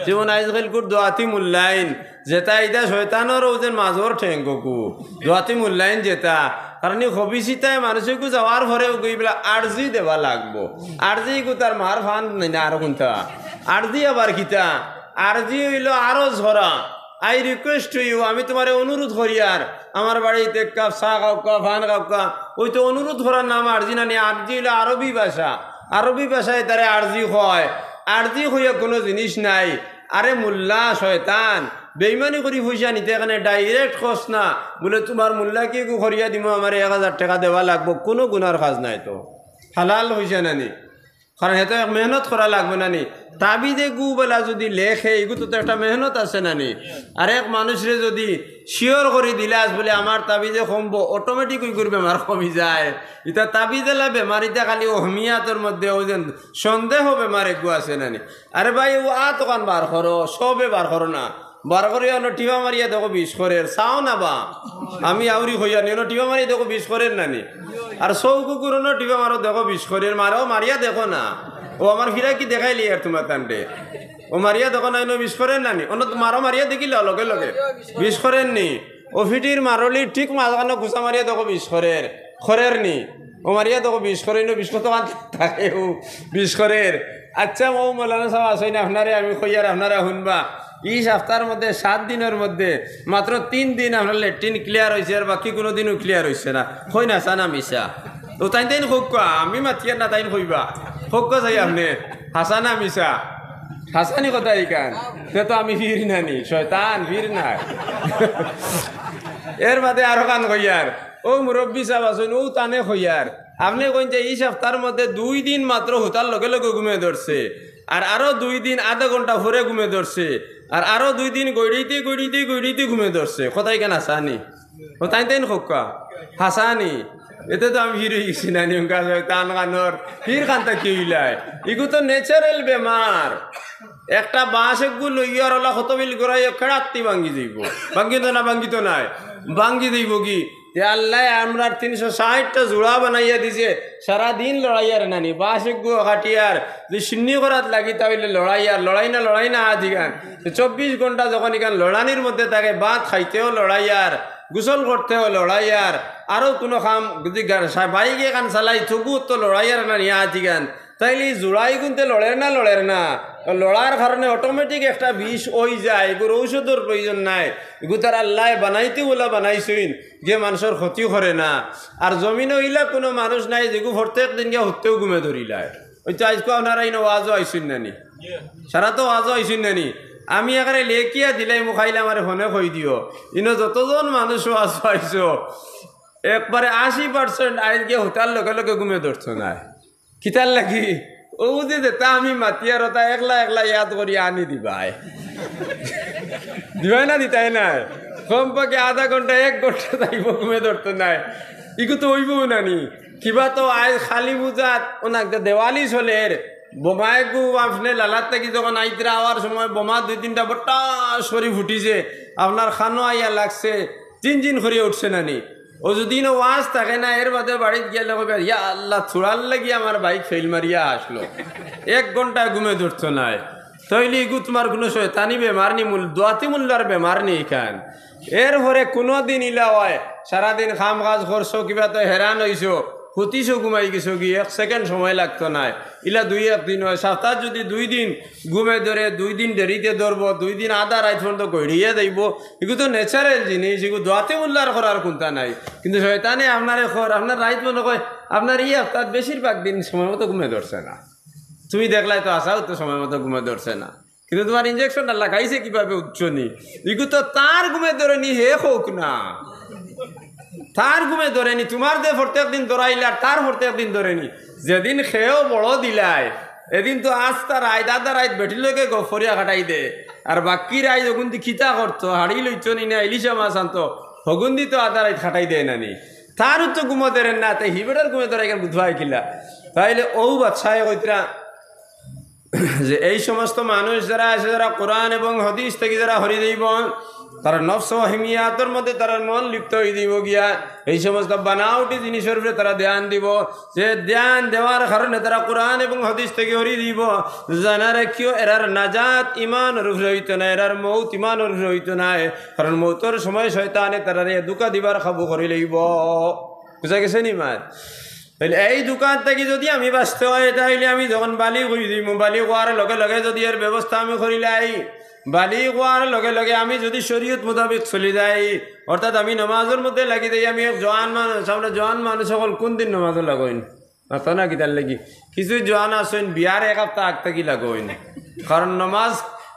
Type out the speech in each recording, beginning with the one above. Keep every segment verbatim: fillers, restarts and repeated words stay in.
যেমন আইজকাইলকুর দোয়াতি মুল্লাইন, যেটা ইটা শয়তানর অউ যেন মাজর ঠেঙ্গকু, দোয়াতি মুল্লাইন যেটা, কারণ ই খবিসিতায় মানুষের কু যাওয়ার পরে ওগু ইবলা আরজি দেওয়া লাগবো। আরজি কু তার মার ফান নাই না আরো কুনটা। আরজি আবার কিতা? আরজি অইলো আরো ঝরা। I request to you, আমি তোমারে অনুরোধ করিয়ার, আমার বাড়িত এক কাপ চা খাউক্কা, ফান খাউক্কা। ওই তো অনুরোধ করার নাম আরজি নানি, আরজি অইলো আরবি ভাষা। আরবি ভাষায় তারে আরজি কয়। আরজি কইয়া কুনু জিনিস নাই। আরে মুল্লা শয়তান, বেইমানি করি পয়সা নিতে এখানে direct কস না। বলে, "তোমার মুল্লা কি কু করিয়া দিমু, আমারে এক হাজার টেকা দেওয়া লাগবো।" কুনু গুনার কাজ নাই তো, হালাল পয়সা নানি। কারণ হেতো এক মেহনত করা লাগবো নানি। তাবিজে গু বেলা যদি লেখে, এগু তো একটা মেহনত আছে নানি। আর এক মানুষরে যদি sure করি দিলাস বলে, "আমার তাবিজে কমবো", automatic ওই করে বেমার কমি যায়। ইটা তাবিজেলা বেমার, ইটা খালি ওহমিয়াতর মধ্যে ওই যে সন্দেহ বেমার এগু আছে নানি। আরে ভাই, ও আত ওখান বার করো, সবে বার করো না। বার করি অনো টিপা মারিয়া দেখো বিষ করের, চাও না বা? আমি আউরি কইয়া নি, অনো টিপা মারিয়া দেখো বিষ করের নানি। আর চউ কুকুর অনো টিপা মারো দেখো বিষ করের, মারো মারিয়া দেখো না। ও আমার ফিরা কি দেখাইলি আর তোমার তান্ডে? ও মারিয়া দেখো না, অনো বিষ করের নানি। অনো তো মারো মারিয়া দেখিলে লগে লগে বিষ করের নি। ও ফিটির মারলি ঠিক মাঝখানো খুঁচা মারিয়া দেখো বিষ করের, করের নি। ও মারিয়া দেখো বিষ করের নি, বিষ কত কান থাকে ও বিষ করের। আচ্ছা, ও মৌলানা সাহেব আছইন, আপনারে আমি কইয়ার আপনারা হুনবা। ই সপ্তাহর মধ্যে, সাত দিনর মধ্যে মাত্র তিন দিন আপনার লেট্রিন clear অইছে, আর বাকি কুনু দিনও clear অইছে না। কইন হাছা না মিছা? ও তাইন তাইন কউক্কা, আমি মাতিয়ার না, তাইন কইবা। কউক্কা চাই আপনে, হাছা না মিছা? হাছানি কথা ইখান। তে তো আমি ফির নানি, শয়তান ফির না। এর বাদে আরো কান কইয়ার, ও মুরব্বি সাহেব আছইন, ও তানে কইয়ার, আপনে কইন যে ই সপ্তাহর মধ্যে দুই দিন মাত্র হুতার লগে লগে ঘুমে ধরছে, আর আরো দুই দিন আধা ঘন্টা পরে ঘুমে ধরছে, আর আরো দুই দিন গড়িতে গড়িতে গড়িতে ঘুমে ধরছে। কথা ইখান হাছানি? ও তাইন তাইন কউক্কা, হাছানি? এতে তো আমি ফির অই গেছি নানি, উনকা শয়তান কানোর, ফির কান্তা কি অইলায়? ইগু তো natural বেমার। একটা বাঁশ এগু লইয়ার ওলা কত বিল ঘুরাইয়া কেড়াত্তি ভাঙ্গি যাইবো। ভাঙ্গিতো না, ভাঙ্গিতো নায়, ভাঙ্গি যাইবো কি? তে আল্লায় আমরার তিনশো ষাইটটা জুড়া বানাইয়া দিছে, সারা দিন লড়াইয়ার নানি, বাঁশ এগু কাটিয়ার, যে সিন্নি করাত লাগি তা অইলে লড়াইয়ার, লড়াই না, লড়াই না আদিগান। তে চব্বিশ ঘন্টা যখন ইখান লড়ানির মধ্যে থাকে, ভাত খাইতেও লড়াইয়ার, গোসল করতেও লড়াইয়ার, আরো কুনু কাম যদি গা-, সা-, বাইক এখান চালাই তবু তো লড়াইয়ার নানি আদিগান। তাইলে ই জুড়াইগুনতে লড়ের না, লড়ের না? তো লড়ার কারণে automatic একটা বিষ অই যায়, এগুর ঔষধর প্রয়োজন নাই। এগু তার আল্লায় বানাইতে ওলা বানাইছইন, যে মানষর ক্ষতি করে না। আর জমিনো ইলা কুনু মানুষ নাই যেগু প্রত্যেক দিন গিয়া হুত্তেও ঘুমে ধরিলায়। ওই তো আইজকু আপনারা ইনো ওয়াজও আইছইন নানি, সারা তো ওয়াজও আইছইন নানি। আমি একেবারে লেখিয়া দিলাই, মুখাইলে আমারে ফোনে কই দিও, ইনো যতজন মানুষ ওয়াজও আইছো, একবারে আশি percent আইজ গিয়া হুতার লগে লগে ঘুমে ধরতো নায়। কিতার লাগি? ও যে যেটা আমি মাতিয়ার ওটা একলা একলা ইয়াদ করি আনি দিবায়। দিবায় না, দিতায় নায়? কমপক্ষে আধা ঘন্টা, এক ঘন্টা যাইবো, ঘুমে ধরতো নায়। ইগু তো অইবো নানি। কিবা তো আইজ কালি পূজাত, ওনাকে দেওয়ালি চলের, বোমা এগু আপনে লালাত থাকি যখন আইতরা আওয়ার সময় বোমা দুই তিনটা বট্টাস করি ফুটিছে, আপনার কানো আইয়া লাগছে, জিন জিন করিয়া উঠছে নানি। ও যদি ইনো ওয়াজ থাকে না, এর বাদে বাড়িত গেলে কইবা, "ইয়া আল্লাহ, থুড়ার লাগি আমার বাইক ফেল মারিয়া আসলো।" এক ঘন্টা ঘুমে ধরতো নায়। তাইলে ইগু তোমার কুনু শয়তানি বেমার নি, মুল-, দোয়াতি মুল্লার বেমার নি ইখান। এরপরে কুনু দিন ইলা অয়, সারাদিন কাম কাজ করছো, কিবা তো হেরান অইছো, হুতিছো, ঘুমাই গেছো গি, এক second সময় লাগতো নায়। ইলা দুই এক দিন অয়, সপ্তাহ যদি দুই দিন ঘুমে ধরে, দুই দিন দেরিতে ধরবো, দুই দিন আধা রাইত পর্যন্ত গড়িয়া যাইবো, ইগু তো natural জিনিস, ইগু দোয়াতি মুল্লার করার কুন্তা নাই। কিন্তু শয়তানে আপনারে কর, আপনার রাইত মনে কয়, আপনার ই হপ্তাত বেশিরভাগ দিন সময় মতো ঘুমে ধরছে না। তুমি দেখলায় তো আছাউ তো সময় মতো ঘুমে ধরছে না। কিন্তু তোমার injection টা লাগাইছে কিভাবে উঠছো নি? ইগু তো তার ঘুমে ধরে নি, হে কউক না। তার ঘুমে ধরে নি, তোমার যে প্রত্যেক দিন ধরাইলে আর তার প্রত্যেক দিন ধরে নি। যেদিন খেয়েও বড় দিলায়, এদিন তো আস্তা রাইত, আধা রাইত বেটির লগে গফরিয়া কাটাই দে। আর বাকি রাইত অগুন্দি কিতা করতো, হাড়ি লইতো নি না, ইলিশা মাছ আনতো, হগুন্দি তো আধা রাইত কাটাই দেয় না নি। তারও তো ঘুমো ধরে না, তাই হিবেটার ঘুমে ধরে এখানে বুধবাই কিলা। তাইলে ও বাদশায় কইতরা যে এই সমস্ত মানুষ যারা আছে, যারা কোরআন এবং হাদিস থাকি যারা হরি দেব, তারার নফস ওহমিয়াতর মধ্যে তারার মন লিপ্ত অই দিব গিয়া। এই সমস্ত বানাউটি জিনিসর উপরে তারা ধ্যান দিব। যে ধ্যান দেওয়ার কারণে তারা কোরআন এবং হাদিস থাকি হরি দিব। জানা রাখিও, এরার নাজাত ইমানর উপরে অইতো নায়, এরার মউত ইমানর উপরে অইতো নায়। কারণ মউতর সময় শয়তানে তারারে ধুকা দিবার কাবু করি লইব। বুঝা গেছে নি মাত? তাইলে এই ধুকার থাকি যদি আমি বাঁচতে হয়, তাইলে আমি যখন বালিগ অই দিমু, বালিগ অওয়ার লগে লগে যদি এর ব্যবস্থা আমি করিলাই, বালিগ অওয়ার লগে লগে আমি যদি শরীয়ত মোতাবেক চলি যাই, অর্থাৎ আমি নমাজর মধ্যে লাগি যাই, আমি এক জোয়ান মানুষ, আমরা জোয়ান মানুষ অকল কুন দিন নমাজো লাগইন? মাতো না কিতার লাগি? কিছু জোয়ান আছইন বিয়ার এক হাপ্তা আগ থাকি লাগইন, কারণ নমাজ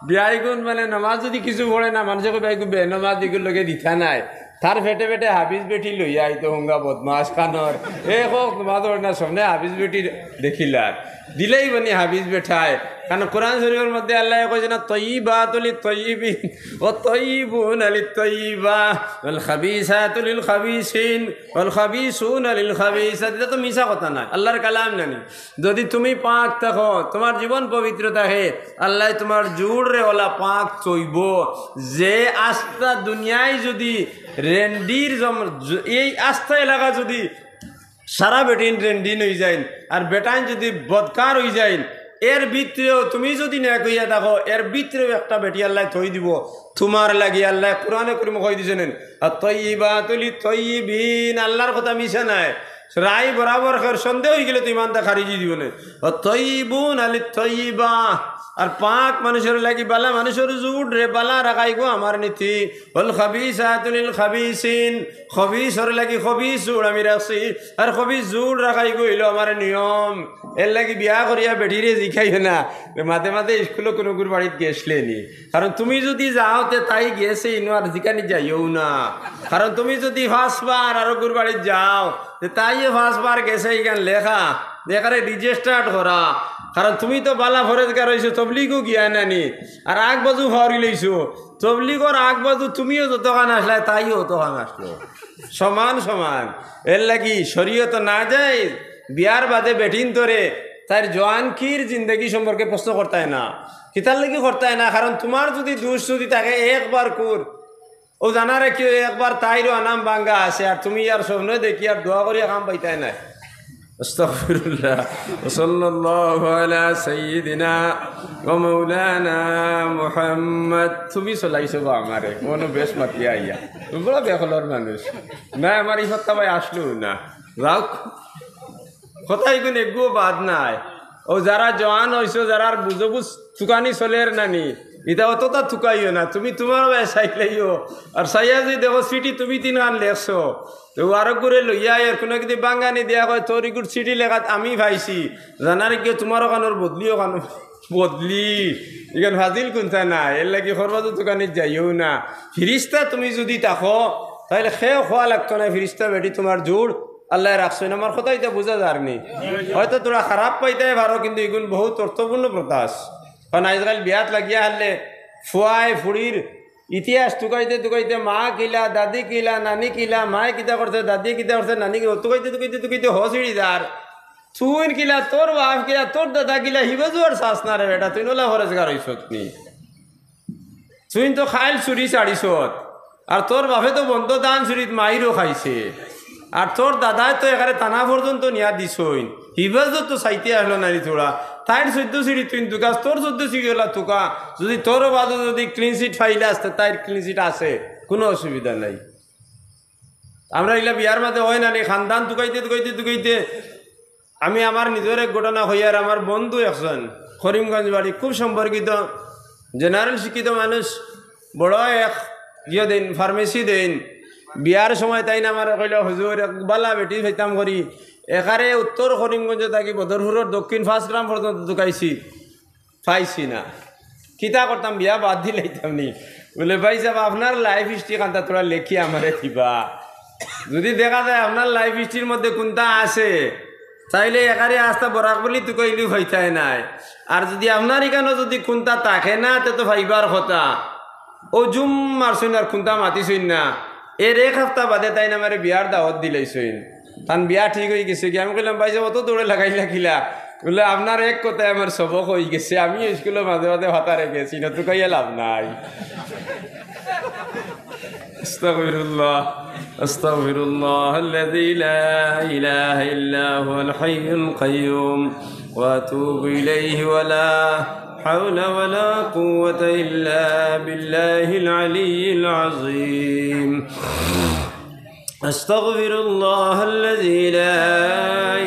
বিয়াইগুন মানে নমাজ যদি কিছু পড়ে না, মানষে কইবা, "ইগু বেনমাজ, ইগুর লগে দিতা নায়।" তার পেটে পেটে হাফিজ বেটি লইয়া আইতো হুঙ্গা বদমাশ কানোর। এ হোক, নমাজ পড়ে না, সামনে হাফিজ বেটি দেখিলার। দিলেই বনি হাফিজ বেটায়। কারণ কোরআন শরীফর মধ্যে আল্লায় কইছে না, "তয়্যিবাতুল লিত-তয়্যিবিন, ওয়া তয়্যিবুনা লিত-তয়্যিবা, ওয়াল খাবিসাতু লিল খাবিসিন, ওয়াল খাবিসুনা লিল খাবিসাত।" ইটা তো মিছা কথা নায়, আল্লার কালাম নানি। যদি তুমি পাক থাকো, তুমার জীবন পবিত্র থাকে, আল্লায় তুমার জুড়রে ওলা পাক থইবো। যে আস্তা দুনিয়ায় যদি রেন্ডির জম-, জ-, এই আস্তা এলাকা যদি সারা বেটিন রেন্ডিন অই যাইন, আর বেটাইন যদি বদকার অই যাইন, এর ভিতরেও তুমি যদি নেক অইয়া থাকো, এর ভিতরেও একটা বেটি আল্লায় থই দিবো তুমার লাগি। আল্লায় কোরআনে করিমো কই দিছইন, "আত-তয়্যিবাতু লিত-তয়্যিবিন", আল্লার কথা মিছা নায়। রায় বরাবর খের, সন্দেহ অই গেলে তো ইমানটা খারিজ অই দিবো নে। "ওয়াত-তয়্যিবুনা লিত-তয়্যিবা", আর পাক মানুষর লাগি বালা মানুষর জুড়রে বালা রাখাইগু আমার নীতি। "ওয়াল খাবিসাতু লিল খাবিসিন", খবিসর লাগি খবিস জুড় আমি রাখছি, আর খবিস জুড় রাখাইগু অইলো আমার নিয়ম। এর লাগি বিয়া করিয়া বেটিরে জিকাইও না, মাঝে মাঝে স্কুলো কুনুগুর বাড়িত গেছলে নি। কারণ তুমি যদি যাও, তে তাই গেছে ইনো, আর জিকানি যাইও না। কারণ তুমি যদি পাঁচবার আরোগুর বাড়িত যাও, তে তাইয়ে পাঁচবার গেছে, ইখান লেখা, লেখারে রেজিস্টার্ড করা। কারণ তুমি তো বালা ফরেজগার অইছো, তবলিগও গিয়া নানি, আর আগ বাজু ফাউরি লইছো। তবলিগর আগ বাজু তুমিও যতখান আসলায়, তাইও অতখান আসলো, সমান সমান। এর লাগি শরীয়ত না যায়, বিয়ার বাদে বেটিন্তরে তাইর জোয়ানকির জিন্দেগি সম্পর্কে প্রশ্ন করতায় না। কিতার লাগি করতায় না? কারণ তুমার যদি দুষ যদি থাকে একবার কুর, ও জানা রাখিও, একবার তাইরও আনাম ভাঙ্গা আছে, আর তুমি আর স্বপ্নে দেখিয়া দোয়া করিয়া কাম পাইতায় নায়। আস্তাগফিরুল্লাহ। ওয়া সাল্লাল্লাহু আলা সাইয়্যিদিনা ওয়া মাওলানা মুহাম্মদ। তুমি চলাইছো বা আমারে, মনো বেশ মাতিয়া আইয়া। তুমি বড় বেখলর মানুষ। না, আমার ই হত্যা ভাই আসলো না। যাউক। কথা ইগুন এগুও বাদ নাই। ও যারা জোয়ান অইছো, যারার বুঝো বুঝ তুকানি চলের নানি, ইতা অততা তুকাইও না। তুমি তুমার বায় চাইলাইও। আর চাইয়া যদি দেখো চিঠি তুমি তিনখান লেখছো, তে ও আরোগুরে লইয়া আইয়ার কুনু কিদি বাঙ্গানি দিয়া কয়, "তোর ইগুর চিঠি লেখাত আমি পাইছি।" জানা রাখিও তুমার অখানোর বদলি অখানো বদলি। ইখান ফাজিল কুন্তা না, এর লাগি খরবাজো তুকানিত যাইও না। ফিরিস্তা তুমি যদি থাকো, তাইলে কেউ কওয়া লাগতো না, ফিরিস্তা বেটি তুমার জুড় আল্লায় রাখছইন। আমার কথা ইতা বুঝা যার নি? হয়তো থুড়া খারাপ পাইতায় পারো, কিন্তু ইগুন বহুত অর্থপূর্ণ কথা আছে। কারণ আইজকাল বিয়াত লাগিয়া হারলে ফুয়ায় ফুড়ির ইতিহাস তুকাইতে তুকাইতে মা কিলা, দাদি কিলা, নানি কিলা, মায় কিতা করছে, দাদিয়ে কিতা করছে, নানি কিলা, তুকাইতে তুকাইতে তুকাইতে হো ছিড়ি যার। তুইন কিলা, তোর বাফ কিলা, তোর দাদা কিলা, হিবাজু আর চাস না রে বেটা, তুইন ওলা ফরেজগার অইছত নি। তুইন তো খাইল চুরি ছাড়িছত, আর তোর বাফে তো বন্দ ধান চুরিত মাইরও খাইছে, আর তোর দাদায় তো একেবারে থানা পর্যন্ত নিয়া দিছইন। হিবাজু তো চাইতে আসলো নানি থুড়া, তাইর চৈদ্দ ছিড়ি তুইন তুকাস, তোর চৈদ্দ ছিড়ি ওলা তুকা। যদি তোর বাদে যদি ক্লিন চিট পাইলে আসতে, তাইর ক্লিন চিট আছে, কুনু অসুবিধা নাই। আমরা ইলা বিয়ার মাঝে অয় না নি, খান্দান তুকাইতে তুকাইতে তুকাইতে আমি আমার নিজর এক ঘটনা কইয়ার, আমার বন্ধু একজন করিমগঞ্জ বাড়ি, খুব সম্পর্কিত, জেনারেল শিক্ষিত মানুষ, বড় এক ইয়ে দেইন, ফার্মেসি দেইন। বিয়ার সময় তাইন আমারে কইলা, "হুজুর, এক বালা বেটি পাইতাম করি, একারে উত্তর করিমগঞ্জ থাকি বদরপুরর দক্ষিণ পাঁচ গ্রাম পর্যন্ত তুকাইছি।" পাইছি না, কিতা করতাম, বিয়া বাদ দিলাইতাম নি। বলে, "ভাইসাব, আপনার লাইফ হিস্ট্রি খান্তা থুড়া লেখি আমারে দিবা। যদি দেখা যায় আপনার লাইফ হিস্ট্রির মধ্যে কুন্তা আছে, তাইলে একারে আস্তা বরাক ভ্যালি তুকাইলেও পাইতায় নায়। আর যদি আপনার ইখানো যদি কুন্তা থাকে না, তে তো পাইবার কথা।" ও জুম মারছইন আর কুন্তা মাতিছইন না। এর এক হাপ্তা বাদে তাইন আমারে বিয়ার দাওয়াত দিলাইছইন। তান বিয়া ঠিক অই গেছে গি। আমি কইলাম, "ভাইসাব, অত দৌড়ে লাগাইলা কিলা?" বলে, "আপনার এক কথায় আমার সবক অই গেছে, আমি স্কুলো মাঝে মাঝে ফাতারে গেছি না, তুকাইয়া লাভ নাই।" أستغفر الله، أستغفر الله الذي لا إله إلا هو الحي القيوم، وأتوب إليه، ولا حول ولا قوة إلا بالله العلي العظيم. أستغفر الله الذي لا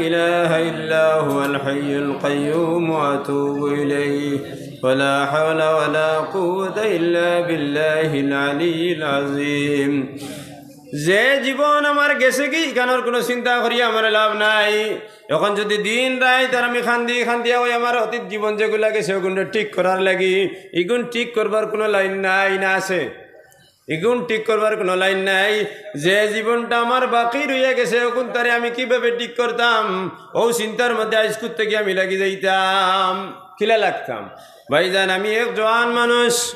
إله إلا هو الحي القيوم وأتوب إليه، ولا حول ولا قوة إلا بالله العلي العظيم. যে জীবন আমার গেছেগি, ইখানর কুনু চিন্তা করি আমার লাভ নাই। অখন যুদি দিন রাইত আর আমি কান্দি কান্দিয়া অউ আমার অতীত জীবন যেগুলা গেছে, অগুনরে ঠিক করার লাগি, ইগুন ঠিক করবার কুনু লাইন নাই না আছে? ইগুন ঠিক করবার কুনু লাইন নাই। যে জীবনটা আমার বাকি রইয়া গেছে, অগুনতারে আমি কিভাবে ঠিক করতাম, অউ চিন্তার মধ্যে আইজকুর থাকি আমি লাগি যাইতাম। কিলা লাগতাম? ভাইজান, আমি এক জোয়ান মানুষ,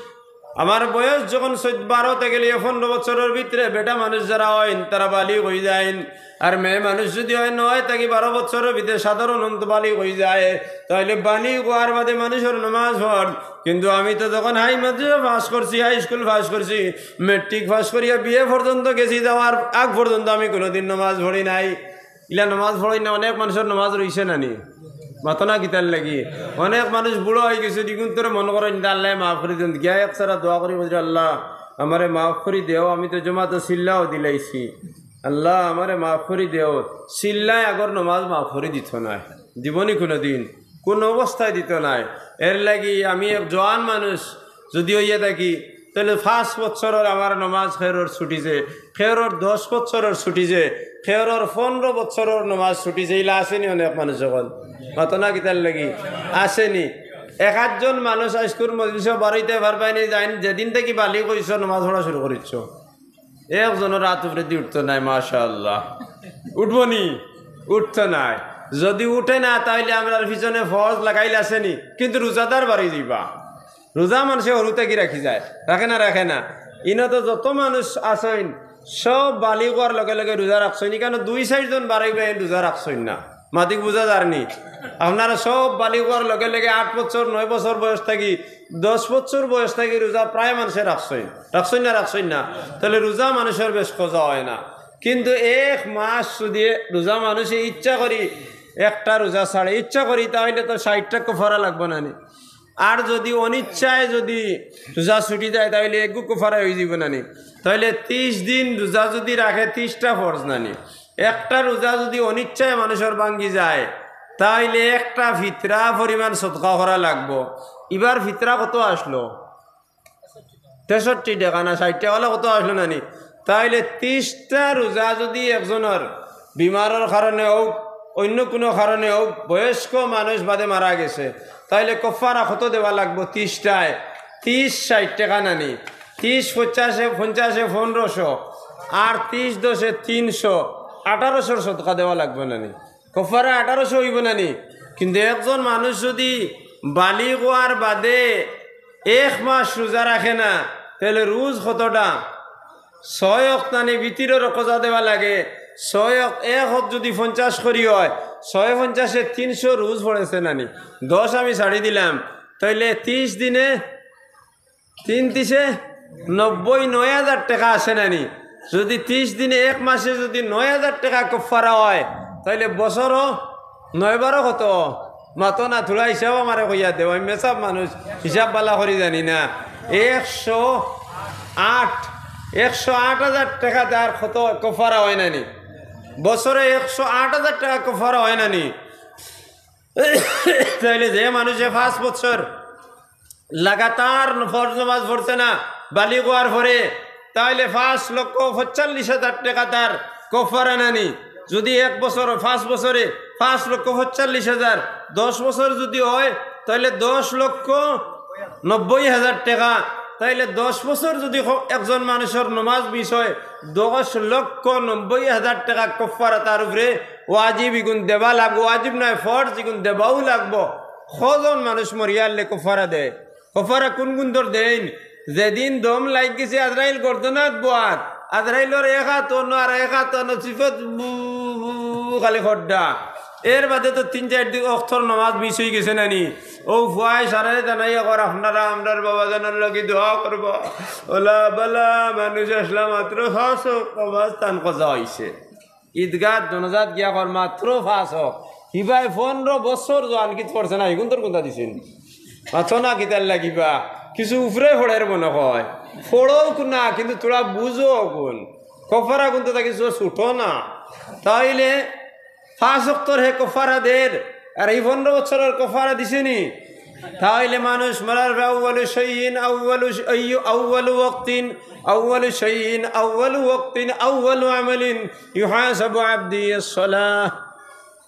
আমার বয়স যখন চৌদ্দ, বারো থাকি লইয়া পনরো বছরর ভিতরে বেটা মানুষ যারা অইন, তারা বালিগ অইযাইন। আর মেয়ে মানুষ যুদি অয় নয় থাকি বারো বছরর ভিতরে সাধারণত বালিগ অইযায়, তাইলে বালিগ অওয়ার বাদে মানুষর নমাজ পড়। কিন্তু আমি তো তখন হাই মাদ্রাসা পাস করছি, হাই স্কুল পাস করছি, ম্যাট্রিক পাস করিয়া বিএ পর্যন্ত গেছি, যাওয়ার আগ পর্যন্ত আমি কুনুদিন নমাজ পড়ি নাই। ইলা নমাজ পড়ইন না, অনেক মানুষর নমাজ রইছে না নি? মাতো না কিতার লাগি? অনেক মানুষ বুড়া অইগেছে, ইগুনতরে মনো করইন না, আল্লায় মাফ করি দেউন। গিয়া এক সারা দোয়া করি, কইরা, "আল্লাহ, আমারে মাফ করি দেও, আমি তো জমাতো চিল্লাও দিলাইছি। আল্লাহ, আমারে মাফ করি দেও।" চিল্লায় আগর নমাজ মাফ করি দিতো নায়, দিবো নি কুনুদিন? কুনু অবস্থায় দিতো নায়। এর লাগি আমি এক জোয়ান মানুষ যুদি অইয়া থাকি, তাইলে পাঁচ বছরর আমার নমাজ কেউরর ছুটিছে, কেউরর দশ বছরর ছুটিছে, কেউরর পনরো বছরর নমাজ ছুটিছে। ইলা আছে নি অনেক মানুষ? অখন মাতো না কিতার লাগি? আছে নি? এক আধজন মানুষ আইজকুর মজলিসো বারইতায় পারবায় নি, যেইন যেদিন থাকি বালিগ অইছো নমাজ পড়া শুরু করিছো। একজনর আত উপরেদি উঠতো নায়, মাশাআল্লাহ। উঠবো নি? উঠতো নায়। যুদি উঠে না, তাইলে আমরার পিছনে ফরজ লাগাইল আছে নি, কিন্তু রোজাদার বারই যাইবা। রোজা মানষে হুরু থাকি রাখি যায়, রাখে না? রাখে না? ইনো তো যত মানুষ আছইন, সব বালিগ অওয়ার লগে লগে রোজা রাখছইন। ইখানো দুই চাইরজন বারইবা, এইন রোজা রাখছইন না। মাতিক বুঝা যার নি? আপনারা সব বালিগ অওয়ার লগে লগে আট বছর, নয় বছর বয়স থাকি, দশ বছর বয়স থাকি রোজা প্রায় মানষে রাখছইন, রাখছইন না? রাখছইন না? তাইলে রোজা মানুষর বেশ কজা অয় না। কিন্তু এক মাস যুদি রোজা মানুষে ইচ্ছা করি একটা রোজা ছাড়ে, ইচ্ছা করি, তাইলে তো ষাইটটা কফারা লাগবো না নি? আর যুদি অনিচ্ছায় যুদি রোজা ছুটি যায়, তাইলে এগু কফারা অইযিবো না নি? তাইলে তিশ দিন রোজা যুদি রাখে, তিশটা ফরজ না নি? একটা রোজা যুদি অনিচ্ছায় মানুষর ভাঙ্গি যায়, তাইলে একটা ফিতরা পরিমাণ সদকা করা লাগবো। ইবার ফিতরা কত আসলো? তেষট্টি টেকা না ষাইট টেকা অইলে কত আসলো না নি? তাইলে তিশটা রোজা যুদি একজনর বিমারর কারণে অউক, অইন্য কুনু কারণে অউক, বয়স্ক মানুষ বাদে মারা গেছে, তাইলে কফারা কত দেওয়া লাগবো? তিশটায় তিশ ষাইট টেকা না নি? তিশ পঞ্চাশে, পঞ্চাশে পনরোশো, আর তিশ দশে তিনশো, আঠারোশোর সদকা দেওয়া লাগবো না নি? কফারা আঠারোশো অইবো না নি? কিন্তু একজন মানুষ যুদি বালিগ অওয়ার বাদে এক মাস রোজা রাখে না, তাইলে রোজ কতটা? ছয় অক্ত না নি? বিতিরর কজা দেওয়া লাগে। ছয় অক্ত, এক অক্ত যুদি পঞ্চাশ করি অয়, ছয় পঞ্চাশে তিনশো রোজ পড়েছে না নি? দশ আমি ছাড়ি দিলাম, তাইলে তিশ দিনে তিন তিশে নব্বই, নয় হাজার টেকা আছে না নি? যুদি তিশ দিনে, এক মাসে যুদি নয় হাজার টেকা কফারা অয়, তাইলে বছরো নয় বারো কত? মাতো না, থুড়া হিসাব আমারে কইয়া দেও, আমি মেসাব মানুষ, হিসাব ভালা করি জানি না। একশো আট, একশো আট হাজার টেকা তার কত কফারা অয় না নি? বছরে একশো আট হাজার টেকা কফারা অয় না নি? তাইলে যে মানুষে পাঁচ বছর লাগাতার ফরজ নামাজ পড়ছে না বালিগ অওয়ার পরে, তাইলে পাঁচ লক্ষ পঁয়তাল্লিশ হাজার টেকা তার কফারা না নি? যুদি এক বছর, পাঁচ বছরে পাঁচ লক্ষ পঁয়তাল্লিশ হাজার, দশ বছর যুদি অয়, তাইলে দশ লক্ষ নব্বই হাজার টেকা। তাইলে দশ বছর যুদি ক-, একজন মানুষর নমাজ মিস অয়, দশ লক্ষ নব্বই হাজার টেকা কফারা তার উপরে ওয়াজিব, ইগুন দেওয়া লাগবো। ওয়াজিব নায়, ফরজ, ইগুন দেওয়াউ লাগবো। কয়জন মানুষ মরিয়ারলে কফারা দেয়? কফারা কুন গুনতর দেইন? যেদিন দম লাগি গেছে, আজরাইল গর্দনাত বওয়াত, আজরাইলর এক আত অনো আর এক আত অনো, চিফত বু, বু, বু, বু খালি খড্ডা। এর বাদে তো তিন চাইর দিন অক্তর নমাজ মিস অই গেছে না নি? অউ ফুয়ায় সারারে জানাইয়া কর, "আপনারা আমরার বাবাজানর লাগি দোয়া করবা।" অলা বালা মানুষ আসলা, মাত্র পাঁচ অক্ত নমাজ তান কজা অইছে। ঈদগাহ জনাজাত গিয়া কর, মাত্র পাঁচ অক্ত। ইবায় পনরো বছর জোয়ান কিত পড়ছে না, ইগুন তোর কুনতা দিছইন? মাতো না কিতার লাগিবা, কিছু উপরে পড়ের মনে কয়, পড়উক না, কিন্তু থুড়া বুঝউক গুন। কফারা গুন তো তা কিছু ছুটো না। তাইলে পাঁচ অক্তর হে কফারা দের, আর এই পনরো বছরর কফারা দিছে নি? তাইলে মানুষ মরার পরে আউয়ালু শাইইন, আউয়ালু শাইইন, আউয়ালু ওয়াক্তিন, আউয়ালু শাইইন, আউয়ালু ওয়াক্তিন, আউয়ালু আমালিন ইউহাসাবু আবদি আসসালাহ।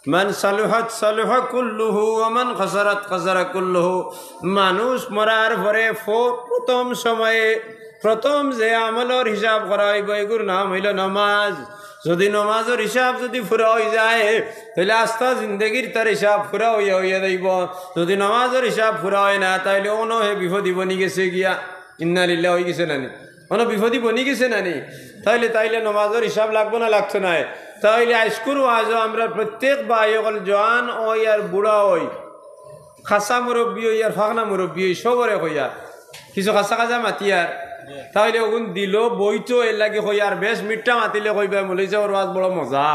মান সালুহাত সালুহা কুল্লুহু ওয়া মান খাসারাত খাসারা কুল্লুহু। মানুষ মরার পরে ফ-, প্রথম সময়ে প্রথম যে আমলর হিসাব করা অইবো, এগুর নাম অইলো নমাজ। যদি নমাজর হিসাব যদি পুরা অই যায়, তাইলে আস্তা জিন্দেগির তার হিসাব পুরা অইয়া অইয়া যাইবো। যদি নমাজর হিসাব পুরা অয় না, তাইলে অনো হে বিপদি বনি গেছে গিয়া। ইন্না লিল্লাহ অই গেছে না নি? অনো বিপদি বনি গেছে না নি? তাইলে, তাইলে নমাজর হিসাব লাগবো না লাগতো নায়? তাইলে আইজকুর ওয়াজো আমরা প্রত্যেক ভাই অকল, জোয়ান অই আর বুড়া অই, খাসা মুরব্বি অই আর ফাকনা মুরব্বি অই, সবরে কইয়ার, কিছু খাসা খাসা মাতিয়ার, তাইলে অগুন দিলো বইতো, এর লাগি কইয়ার, বেশ মিঠা মাতিলে কইবা, "মৌলভী সাবর ওয়াজ বড় মজা।"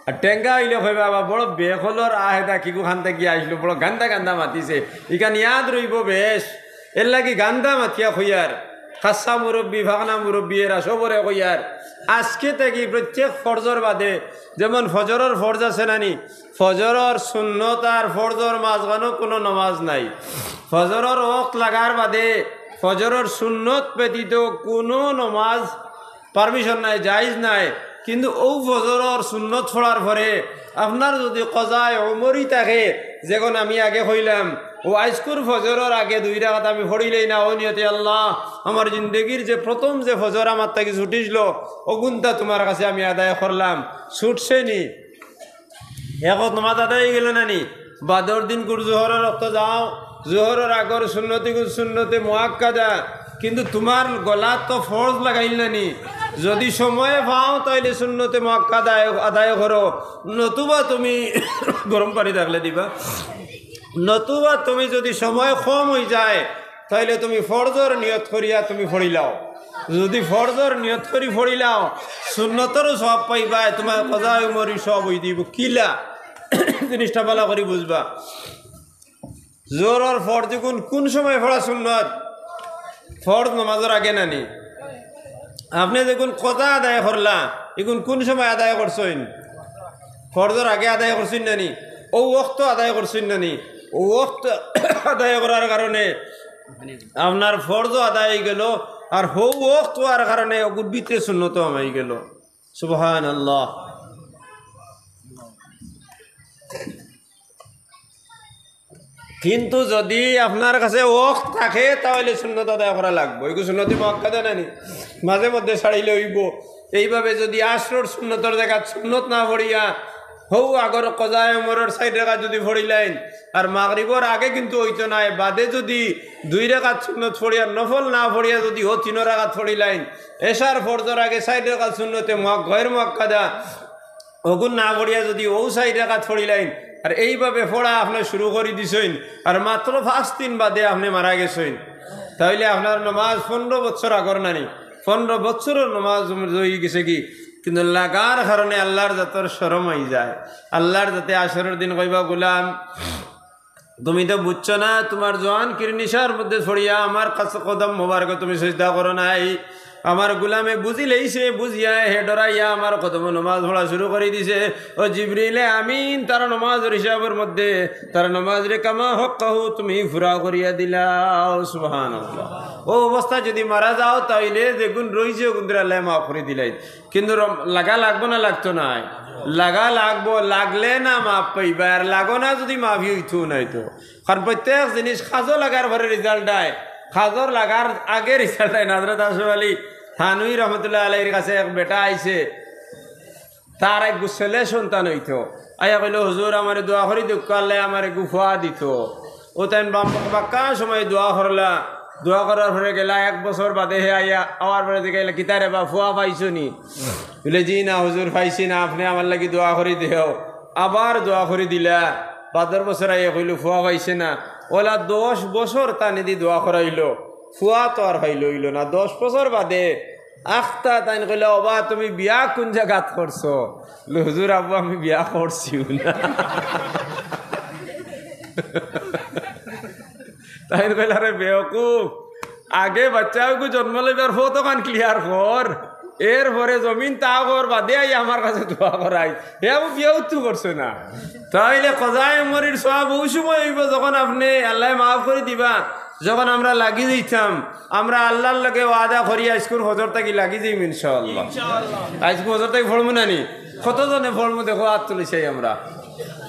আর টেঙ্গা অইলে কইবা, "বাবা, বড় বেকলর আহেদা কিগু খান থাকি আইছলো, বড় গান্দা গান্দা মাতিছে, ইখান ইয়াদ রইবো বেশ।" এর লাগি গান্দা মাতিয়া কইয়ার, খাসা মুরব্বি, ফাকনা মুরব্বি, এরা সবরে কইয়ার, আজকে থাকি প্রত্যেক ফরজর বাদে, যেমন ফজরর ফরজ আছে না নি, ফজরর সুন্নত আর ফরজর মাঝখানো কুনু নমাজ নাই। ফজরর ওয়াক্ত লাগার বাদে ফজরর সুন্নত ব্যতীত কুনু নমাজ permission নাই, জায়েজ নাই। কিন্তু অউ ফজরর সুন্নত পড়ার পরে আপনার যদি কজায় ওমরি থাকে, যেগুন আমি আগে কইলাম, অউ আইজকুর ফজরর আগে দুই রাকাত আমি পড়িলাই না, অউ নিয়তে, "আল্লাহ, আমার জিন্দেগির যে প্রথম যে ফজর আমার থাকি ছুটিছলো, অগুনতা তুমার কাছে আমি আদায় করলাম।" ছুটছে নি? এক ওয়াক্ত নমাজ আদায় অই গেলো না নি? বাদর দিন গুর জোহরর ওয়াক্ত যাও, জোহরর আগর সুন্নতি গুন সুন্নতে মুআক্কাদা, কিন্তু তুমার গলাত তো ফরজ লাগাইল না নি? যদি সময় পাও তাইলে সুন্নতে মুআক্কাদা আদায়, আদায় করো, নতুবা তুমি গরম পানি থাকলে দিবা, নতুবা তুমি যদি সময় কম অই যায়, তাইলে তুমি ফরজর নিয়ত করিয়া তুমি পড়িলাও। যদি ফরজর নিয়ত করি পড়িলাও, সুন্নতরও সওয়াব পাইবায়, তুমার কজায় ওমরি সওয়াব অই দিবো। কিলা? জিনিসটা ভালা করি বুঝবা। জোহরর ফরজ কুন, কুন সময় পড়া সুন্নত? ফরজ নমাজর আগে না নি? আপনে যেগুন কজা আদায় করলা, ইগুন কুন সময় আদায় করছইন? ফরজর আগে আদায় করছইন না নি? অউ ওয়াক্ত আদায় করছইন না নি? অউ ওয়াক্ত আদায় করার কারণে আপনার ফরজও আদায় অই গেলো, আর হউ ওয়াক্ত অওয়ার কারণে অগুর ভিতরে সুন্নতও হামাই গেলো। সুবহানাল্লাহ। কিন্তু যদি আপনার কাছে ওয়াক্ত থাকে, তাইলে সুন্নত আদায় করা লাগবো। ইগু সুন্নতে মুআক্কাদা না নি? মাঝে মধ্যে ছাড়িলে অইবো। এইভাবে যদি আসরর সুন্নতর জাগাত সুন্নত না পড়িয়া, হউ আগর কজায় ওমরর চাইর রাকাত যদি পড়িলাইন, আর মাগরিবর আগে কিন্তু অইতো নায়, বাদে যদি দুই রাকাত সুন্নত পড়িয়া, নফল না পড়িয়া যদি অউ তিন রাকাত পড়িলাইন, এশার ফরজর আগে চাইর রাকাত সুন্নতে মুআ-, গয়ের মুআক্কাদা, অগুন না পড়িয়া যদি অউ চাইর রাকাত পড়িলাইন, আর এইভাবে পড়া আপনে শুরু করি দিছইন, আর মাত্র পাঁচ দিন বাদে আপনে মারা গেছইন, তাইলে আপনার নমাজ পনরো বছর আগর না নি, পনরো বছরর নমাজ অই গেছে গি, কিন্তু লাগার কারণে আল্লার জাতর শরম অই যায়, আল্লার জাতে হাশরর দিন কইবা, "গুলাম, তুমি তো বুঝছো না, তুমার জোয়ানকির নিশার মধ্যে পড়িয়া আমার কাছে কদম মোবারকো তুমি সিজদা করো নাই। আমার গুলামে বুঝিলাইছে, বুঝিয়া হে ডরাইয়া আমার কদমো নমাজ পড়া শুরু করি দিছে। ও জিবরিলে আমিন, তার নমাজর হিসাবর মধ্যে তার নমাজরে কামা হাক্কাহু তুমি পুরা করিয়া দিলাও।" সুবহানাল্লাহ। অউ অবস্থা যদি মারা যাও, তাইলে যেগুন রইছে অগুনরে আল্লায় মাফ করি দিলাইন। কিন্তু রম-, লাগা লাগবো না লাগতো নায়? লাগা লাগবো, লাগলে না মাফ পাইবা, আর লাগো না যদি মাফি অইতো নায় তো। কারণ প্রত্যেক জিনিস কাজো লাগার পরে result আয়, কাজর লাগার আগে result আয় না। হযরত আশরাফ আলী থানভী রহমতুল্লাহ আলাইহির কাছে এক বেটা আইছে, তার এগু ছেলে সন্তান অইতো। আইয়া কইলো, "হুজুর, আমারে দোয়া করি দেউক্কা, আল্লায় আমারে এগু ফুয়া দিতো।" অউ তাইন বাম-, বাক্কা সময় দোয়া করলা, দোয়া করার পরে গেলা, এক বছর বাদে হে আইয়া, আওয়ার পরে জিগাইলা, "কিতা রে বা, ফুয়া পাইছো নি?" বলে, "জি না হুজুর, পাইছি না, আপনে আমার লাগি দোয়া করি দেও।" আবার দোয়া করি দিলা। বাদর বছর আইয়া কইলো, "ফুয়া পাইছে না।" অলা দশ বছর তানে দি দোয়া করাইলো, ফুয়া তো আর পাইলো অইলো না। দশ বছর বাদে আখতা তাইন কইলা, "ওবা, তুমি বিয়া কুন জাগাত করছো?" "হুজুর, আব্বু, আমি বিয়া করছিউ না।" তাইন কইলা, "রে বেওকুফ, আগে বাচ্চাগু জন্ম লইবার পথ অখান clear কর, এরপরে জমিন তা কর, বাদে আই আমার কাছে দোয়া করাই। হে আবু, বিয়াউ তো করছো না।" তাইলে কজায়ে উমরর সওয়াব অউ সময় অইবো যখন আপনে, আল্লায় মাফ করি দিবা, যখন আমরা লাগি যাইতাম, আমরা আল্লার লগে ওয়াদা করি আইজকুর ফজর থাকি লাগি যাইমু ইনশাআল্লাহ। আইজকুর ফজর থাকি পড়মু না নি? কতজনে পড়মু দেখো, আত তুলি চাই আমরা।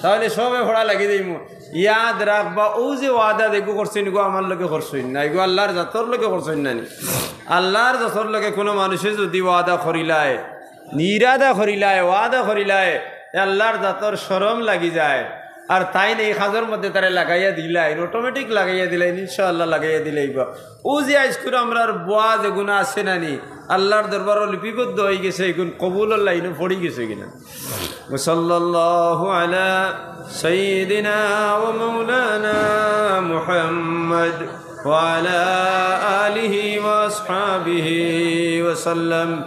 তাইলে সবে পড়া লাগি যাইমু। ইয়াদ রাখবা, অউ যে ওয়াদা যেগু করছইন, ইগু আমার লগে করছইন না, ইগু আল্লার জাতর লগে করছইন না নি? আল্লার জাতর লগে কুনু মানুষে যুদি ওয়াদা করিলায়, ইরাদা করিলায়, ওয়াদা করিলায়, এ আল্লার জাতর শরম লাগি যায়। আর তাইন এই কাজর মধ্যে তারে লাগাইয়া দিলাইন, automatic লাগাইয়া দিলাইন, ইনশাআল্লাহ লাগাইয়া দিলাইবা। অউ যে আইজকুর আমরার বুয়া যেগুনা আছে না নি, আল্লার দরবারো লিপিবদ্ধ অইগেছে, ইগুন কবুলর লাইনো পড়ি গেছে কিনা। وصلى الله على سيدنا ومولانا محمد وعلى آله وأصحابه وسلم.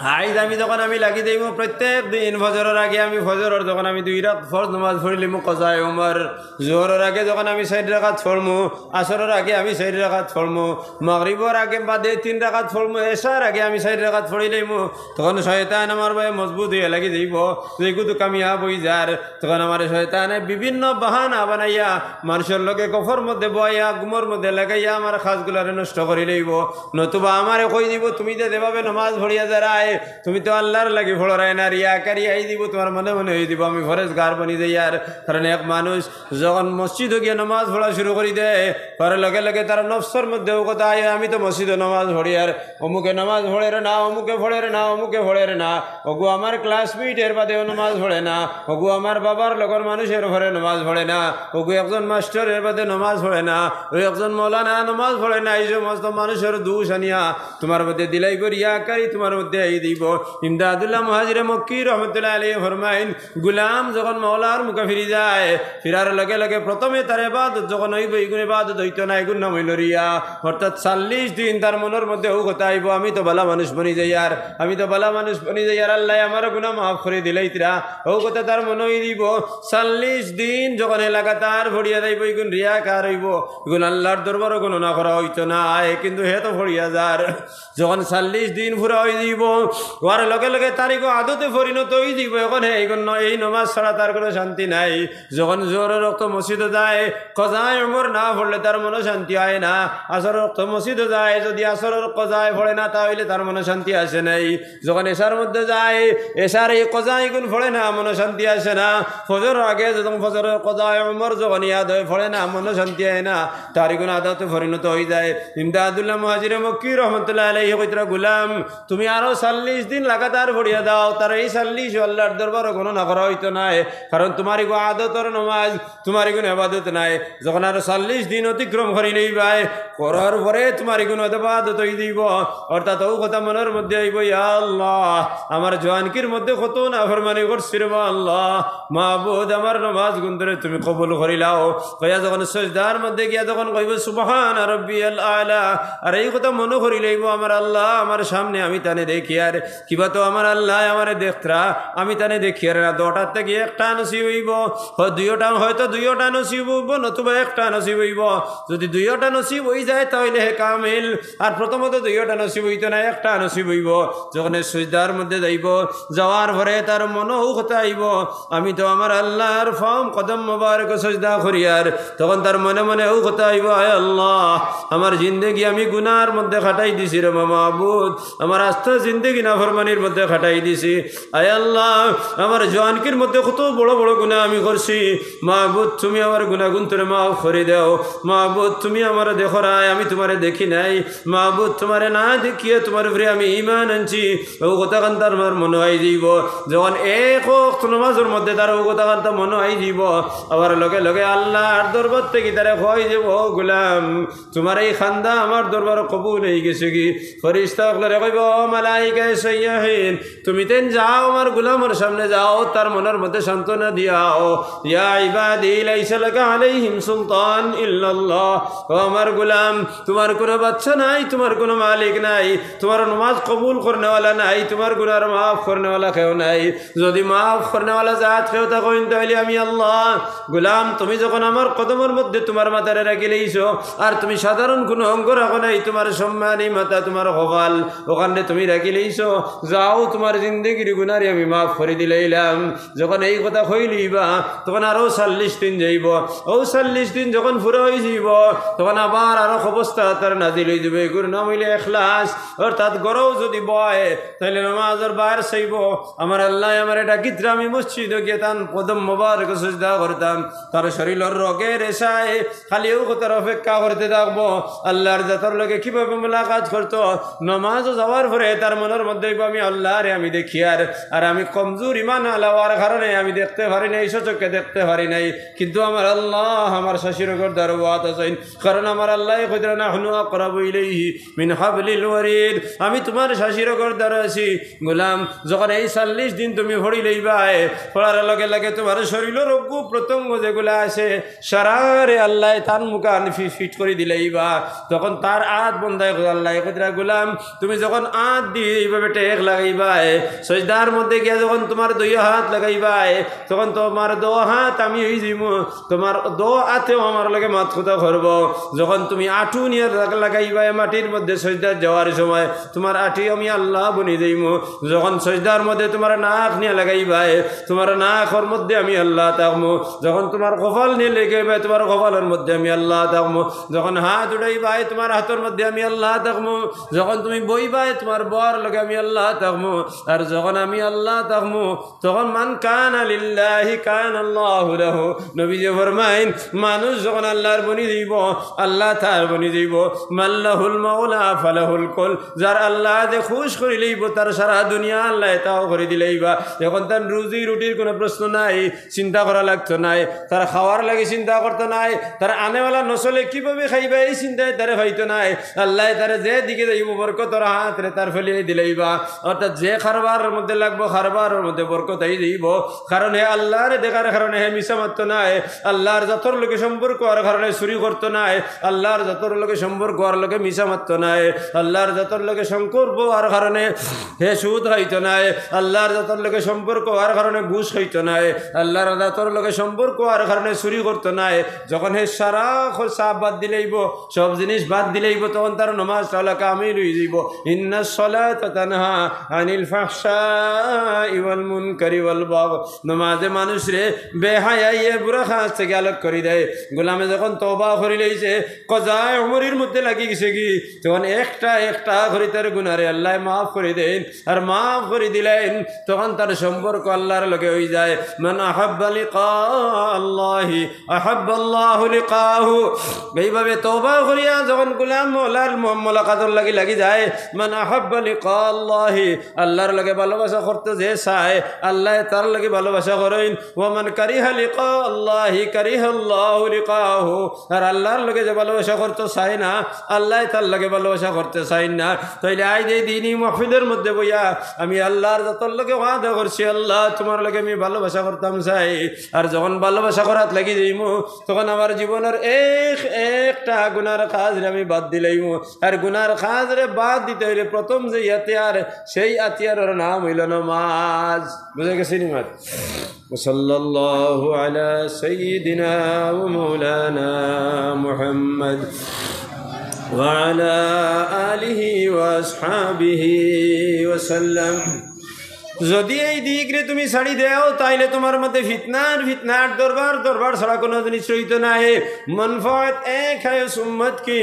আইজ আমি যখন আমি লাগি যাইমু, প্রত্যেক দিন ফজরর আগে আমি ফজরর যখন আমি দুই রাকাত ফরজ নামাজ পড়িলিমু কজায়ে উমর, জোহরর আগে যখন আমি চাইর রাকাত পড়মু, আসরর আগে আমি চাইর রাকাত পড়মু, মাগরিবর আগে বাদে তিন রাকাত পড়মু, এশার আগে আমি চাইর রাকাত পড়িলিমু, তখন শয়তান আমার বায় মজবুত অইয়া লাগি যাইবো, যেগু তো কামিয়াব অইযার। তখন আমারে শয়তানে বিভিন্ন বাহানা বানাইয়া মানুষর লগে গফর মধ্যে বওয়াইয়া, ঘুমর মধ্যে লাগাইয়া আমার কাজগুলারে নষ্ট করি লইবো। নতুবা আমারে কই দিবো, "তুমি যে যেভাবে নমাজ পড়িয়া যারায়, তুমি তো আল্লার লাগি পড়রায় না, রিয়াকারি আই দিবো, তুমার মনে মনে অই দিবো আমি পরেজগার বনি যাইয়ার।" কারণ এক মানুষ যখন মসজিদো গিয়া নমাজ পড়া শুরু করি দেয়, তার লগে লগে তার নফসর মধ্যে অউ কথা আয়, "আমি তো মসজিদো নমাজ পড়িয়ার, অমুকে নমাজ পড়ের না, অমুকে পড়ের না, অমুকে পড়ের না, অগু আমার classmate এর বাদেও নমাজ পড়ে না, অগু আমার বাবার লগর মানুষ এর পরে নমাজ পড়ে না, অগু একজন মাস্টর এর বাদে নমাজ পড়ে না, অউ একজন মৌলানা নমাজ পড়ে না।" এই সমস্ত মানুষর দোষ আনিয়া তুমার মধ্যে দিলাইবো রিয়াকারি, তুমার মধ্যে আই দিবো। ইমদাদুল্লাহ মুহাজিরে মক্কি রহমতুল্লাহ আলাইহি ফরমাইন, গুলাম যখন মওলার মুখে ফিরি যায়, ফিরার লগে লগে প্রথমে তার ইবাদত যখন অইবো, ইগুন ইবাদত অইতো না, ইগুন নাম অইলো রিয়া। অর্থাৎ চল্লিশ দিন তার মনর মধ্যে অউ কথা আইবো, "আমি তো ভালা মানুষ বনি যাইয়ার, আমি তো ভালা মানুষ বনি যাইয়ার, আল্লায় আমার গুনা মাফ করি দিলাইতরা।" অউ কথা তার মনো অই দিবো। চল্লিশ দিন যখন হে লাগাতার পড়িয়া যাইবো, ইগুন রিয়াকার অইবো, ইগুন আল্লার দরবারো গণনা করা অইতো নায়, কিন্তু হে তো পড়িয়া যার। যখন চল্লিশ দিন পুরা অই দিবো, অওয়ার লগে লগে তার ইগু আদতে পরিণত অই দিবো। এখন হে ইগুন ন-, এই নমাজ ছাড়া তার কুনু শান্তি নাই। যখন জোহরর অক্ত মসজিদো যায়, কজায়ে উমর না পড়লে তার মনো শান্তি অয় না। আসরর অক্ত মসজিদো যায়, যুদি আসরর কজায়ে পড়ে না, তা অইলে তার মনো শান্তি আসে নাই। যখন এশার মধ্যে যায়, এশার এই কজা ইগুন পড়ে না, মনো শান্তি আসে না। ফজরর আগে যখন ফজরর কজায়ে উমর যখন ইয়াদ অয়, পড়ে না, মনো শান্তি অয় না, তার ইগুন আদতে পরিণত অই যায়। ইমদাদুল্লাহ মুহাজিরে মক্কি রহমতুল্লাহ আলাইহি কইতরা, "গুলাম, তুমি আরো চল্লিশ দিন লাগাতার পড়িয়া যাও, তার এই চল্লিশ আল্লার দরবারো গণনা করা অইতো নায়, কারণ তুমার ইগু আদতর নমাজ, তুমার ইগুন ইবাদত নায়।" যখন আরো চল্লিশ দিন অতিক্রম করি লইবায়, করার পরে তুমার ইগুন ইবাদত অই দিবো। অর্থাৎ অউ কথা মনর মধ্যে আইবো, "ইয়া আল্লাহ, আমার জোয়ানকির মধ্যে কত নাফরমানি করছি রে বা আল্লাহ, মাবুদ, আমার নমাজ গুনতরে তুমি কবুল করিলাও।" কইয়া যখন সজদার মধ্যে গিয়া যখন কইবো, "সুবহান রব্বিয়াল আলা", আর এই কথা মনো করি লইবো, "আমার আল্লাহ আমার সামনে, আমি তানে দেখিয়ার।" কিবা তো আমার আল্লায় আমারে দেখতরা, আমি তানে দেখিয়ার না। দুইওটার থাকি একটা নসিব অইবো, হয় দুইওটা, হয়তো দুইওটা নসিব অইবো, নতুবা একটা নসিব অইবো। যুদি দুইওটা নসিব অই যায়, তা অইলে হে কামিল। আর প্রথমত দুইওটা নসিব অইতো না, একটা নসিব অইবো। যখন হে সজদার মধ্যে যাইবো, যাওয়ার পরে তার মনো অউ কথা আইবো, "আমি তো আমার আল্লার পাও কদম মোবারকো সজদা করিয়ার।" তখন তার মনে মনে অউ কথা আইবো, "আয় আল্লাহ, আমার জিন্দেগি আমি গুনার মধ্যে কাটাই দিছি রে মাবুদ, আমার আস্তা জিন্দেগি নাফরমানির মধ্যে কাটাই দিছি। আয় আল্লাহ, আমার জোয়ানকির মধ্যে কত বড় বড় গুনা আমি করছি। মাবুদ, তুমি আমার গুনা গুনতরে মাফ করি দেও। মাবুদ, তুমি আমারে দেখরায়, আমি তুমারে দেখি নাই। মাবুদ, তুমারে না দেখিয়া তুমার উপরে আমি ইমান আনছি।" অউ কথাখান তার আমার মনো আই দিবো। যখন এক অক্ত নমাজর মধ্যে তার অউ কথাখান তার মনো আই দিবো, আবার লগে লগে আল্লার দরবার থাকি তারে কওয়াই দিবো, "ও গুলাম, তুমার এই কান্দা আমার দরবারো কবুল অই গেছেগি।" ফিরিস্তা অকলরে কইবো, "ও মালাইকা, সাইয়্যিন, তুমি তেন যাও, আমার গোলামর সামনে যাও, তার মনর মধ্যে সান্ত্বনা দিয়াও। ইয়া ইবাদি লাইসা লাকা আলাইহিম সুলতান ইল্লাল্লাহ, ও আমার গোলাম, তুমার কুনু বাদশা নাই, তুমার কুনু মালিক নাই, তুমার নমাজ কবুল করনেওয়ালা নাই, তুমার গুনার মাফ করনেওয়ালা কেউ নাই। যুদি মাফ করনেওয়ালা জাত কেউ থাকইন, তাইলে আমি আল্লাহ। গোলাম, তুমি যখন আমার কদমর মধ্যে তুমার মাথারে রাখিলাইছো, আর তুমি সাধারণ কুনু অঙ্গ রাখো নাই, তুমার সম্মানী মাথা, তুমার কপাল, অখানরে তুমি রাখিলাইছো, যাও, তুমার জিন্দেগির গুনারে আমি মাফ করি দিলাইলাম। যখন এই কথা কইলিবা, তখন আরো চল্লিশ দিন যাইবো। অউ চল্লিশ দিন যখন পুরা অইযিবো, তখন আবার আরো অবস্থা তার নাজিল অইযিবো। এগুর নাম অইলে ইখলাস। অর্থাৎ ঘরো যুদি বয়, তাইলে নমাজর বার চাইবো, আমার আল্লায় আমারে ডাকিতরা, আমি মসজিদো গিয়া তান কদম মোবারকো সজদা করতাম। তার শরীলর রগে রেশায় খালি অউ কথার অপেক্ষা করতে থাকবো, আল্লার জাতর লগে কিভাবে মুলাকাত করতো। নমাজো যাওয়ার পরে তার মনর মধ্যে অইবো, আমি আল্লারে আমি দেখিয়ার, আর আমি কমজোর ইমান আলা অওয়ার কারণে আমি দেখতে পারি নাই, স্বচক্ষে দেখতে পারি নাই, কিন্তু আমার আল্লাহ আমার শাশি রোগর দ্বারা ওয়াত আছইন, কারণ আমার আল্লায় কইতরা, নাহনু আকরাবু ইলাইহি মিন হাবলিল ওয়ারিদ, আমি তুমার শাশি রোগর দ্বারা আছি। গোলাম, যখন এই চল্লিশ দিন তুমি পড়িলাইবায়, পড়ার লগে লগে তুমার শরীলর অঙ্গ প্রত্যঙ্গ যেগুলা আছে, সারারে আল্লায় তান মুখান ফি-, ফিট করি দিলাইবা। তখন তার আত বন্দায় আল্লায় কইতরা, গোলাম, তুমি যখন আত দিয়া এইভাবে টেক লাগাইবায়, সজদার মধ্যে গিয়া যখন তুমার দুই আত লাগাইবায়, তখন তুমার দো আত আমি অইযিমু, তুমার দো আতেও আমার লগে মাত কথা করবো। যখন তুমি আটু নিয়া লাগ-, লাগাইবায় মাটির মধ্যে সজদাত যাওয়ার সময়, তুমার আটি আমি আল্লাহ বনি যাইমু। যখন সজদার মধ্যে তুমার নাক নিয়া লাগাইবায়, তুমার নাকর মধ্যে আমি আল্লাহ থাকমু। যখন তুমার কপাল নিয়া লাগাইবায়, তুমার কপালর মধ্যে আমি আল্লাহ থাকমু। যখন আত উঠাইবায়, তুমার আতর মধ্যে আমি আল্লাহ থাকমু। যখন তুমি বইবায়, তুমার বওয়ার লগে আমি আল্লাহ থাকমু। আর যখন আমি আল্লাহ থাকমু, তখন মান কানা লিল্লাহি কানাল্লাহু লাহু। নবীজি ফরমাইন, মানুষ যখন আল্লার বনি যাইবো, আল্লাহ তার বনি যাইবো। মাল্লাহুল মাওলা ফালাহুল কুল। যার আল্লায় যে খুশ করিলাইবো, তার সারা দুনিয়া আল্লায় তাও করি দিলাইবা। এখন তার রুজি রুটির কুনু প্রশ্ন নাই, চিন্তা করা লাগতো নায়। তার খাওয়ার লাগি চিন্তা করতো নায়, তার আনেওয়ালা নসলে কিভাবে খাইবা, এই চিন্তায় তারে পাইতো নায়। আল্লায় তারে যে দিকে যাইবো, বরকতর আতরে তার ফেলিয়ে দিলাইবা। অর্থাৎ যে কারবারর মধ্যে লাগবো, কারবারর মধ্যে বরকত আই যাইবো। কারণ হে আল্লারে দেখার কারণে হে মিছা মাততো নায়, আল্লার জাতর লগে সম্পর্ক অওয়ার কারণে চুরি করতো নায়, আল্লার জাতর লগে সম্পর্ক অওয়ার লগে মিছা মাততো নায়, আল্লার জাতর লগে সম্পর্ক অওয়ার কারণে হে সুদ খাইতো নায়, আল্লার জাতর লগে সম্পর্ক অওয়ার কারণে ঘুষ খাইতো নায়, আল্লার জাতর লগে সম্পর্ক অওয়ার কারণে চুরি করতো নায়। যখন হে সারা খ-, সব বাদ দিলাইবো, সব জিনিস বাদ দিলাইবো, তখন তার নমাজ তাহলে কামিল অই যাইবো। ইন্নাস সালাতা তানহা আনিল ফাহশাই ওয়াল মুনকারি ওয়াল বাগ। নমাজে মানুষরে বেহায়াইয়ে বুরা কাজ থাকি আলাগ করি দেয়। গোলামে যখন তওবা করিলাইছে, কাজায়ে উমরির মধ্যে লাগি গেছে গি, তখন একটা একটা করি তার গুনারে আল্লায় মাফ করি দেইন। আর মাফ করি দিলাইন, তখন তার সম্পর্ক আল্লার লগে অই যায়। মান আহাব্বা লিকা আল্লাহি আহাব্বাল্লাহু লিকাহু। এইভাবে তওবা করিয়া যখন গোলাম মওলার ম-, মোলাকাতর লাগি লাগি যায়, মান আহাব্বা লিকা আল্লাহি, আল্লার লগে ভালোবাসা করতে যে চায়, আল্লায় তার লগে ভালোবাসা করইন। ওয়া মান কারিহা লিকা আল্লাহি কারিহাল্লাহু লিকাহু। আর আল্লার লগে যে ভালোবাসা করতে চায় না, আল্লায় তার লগে ভালোবাসা করতে চাইন না। তাইলে আইজ এই দিনি মাহফিলর মধ্যে বইয়া আমি আল্লার জাতর লগে ওয়াদা করছি, আল্লাহ, তুমার লগে আমি ভালোবাসা করতাম চাই। আর যখন ভালোবাসা করাত লাগি যাইমু, তখন আমার জীবনর এক একটা গুনার কাজরে আমি বাদ দিলাইমু। আর গুনার কাজরে বাদ দিতে অইলে প্রথম যে হাতিয়ার, সেই হাতিয়ারর নাম অইলো নমাজ। বুঝা গেছে নি মাত? وصلى الله على سيدنا ومولانا محمد وعلى آله وأصحابه وسلم। যদি এই দিকরে তুমি ছাড়ি দেও, তাইলে তুমার মধ্যে ফিতনার ফিতনার দরবার দরবার ছাড়া কুনু জিনিস রইতো নায়। মনফাত এক হ্যায় উস উম্মত কি,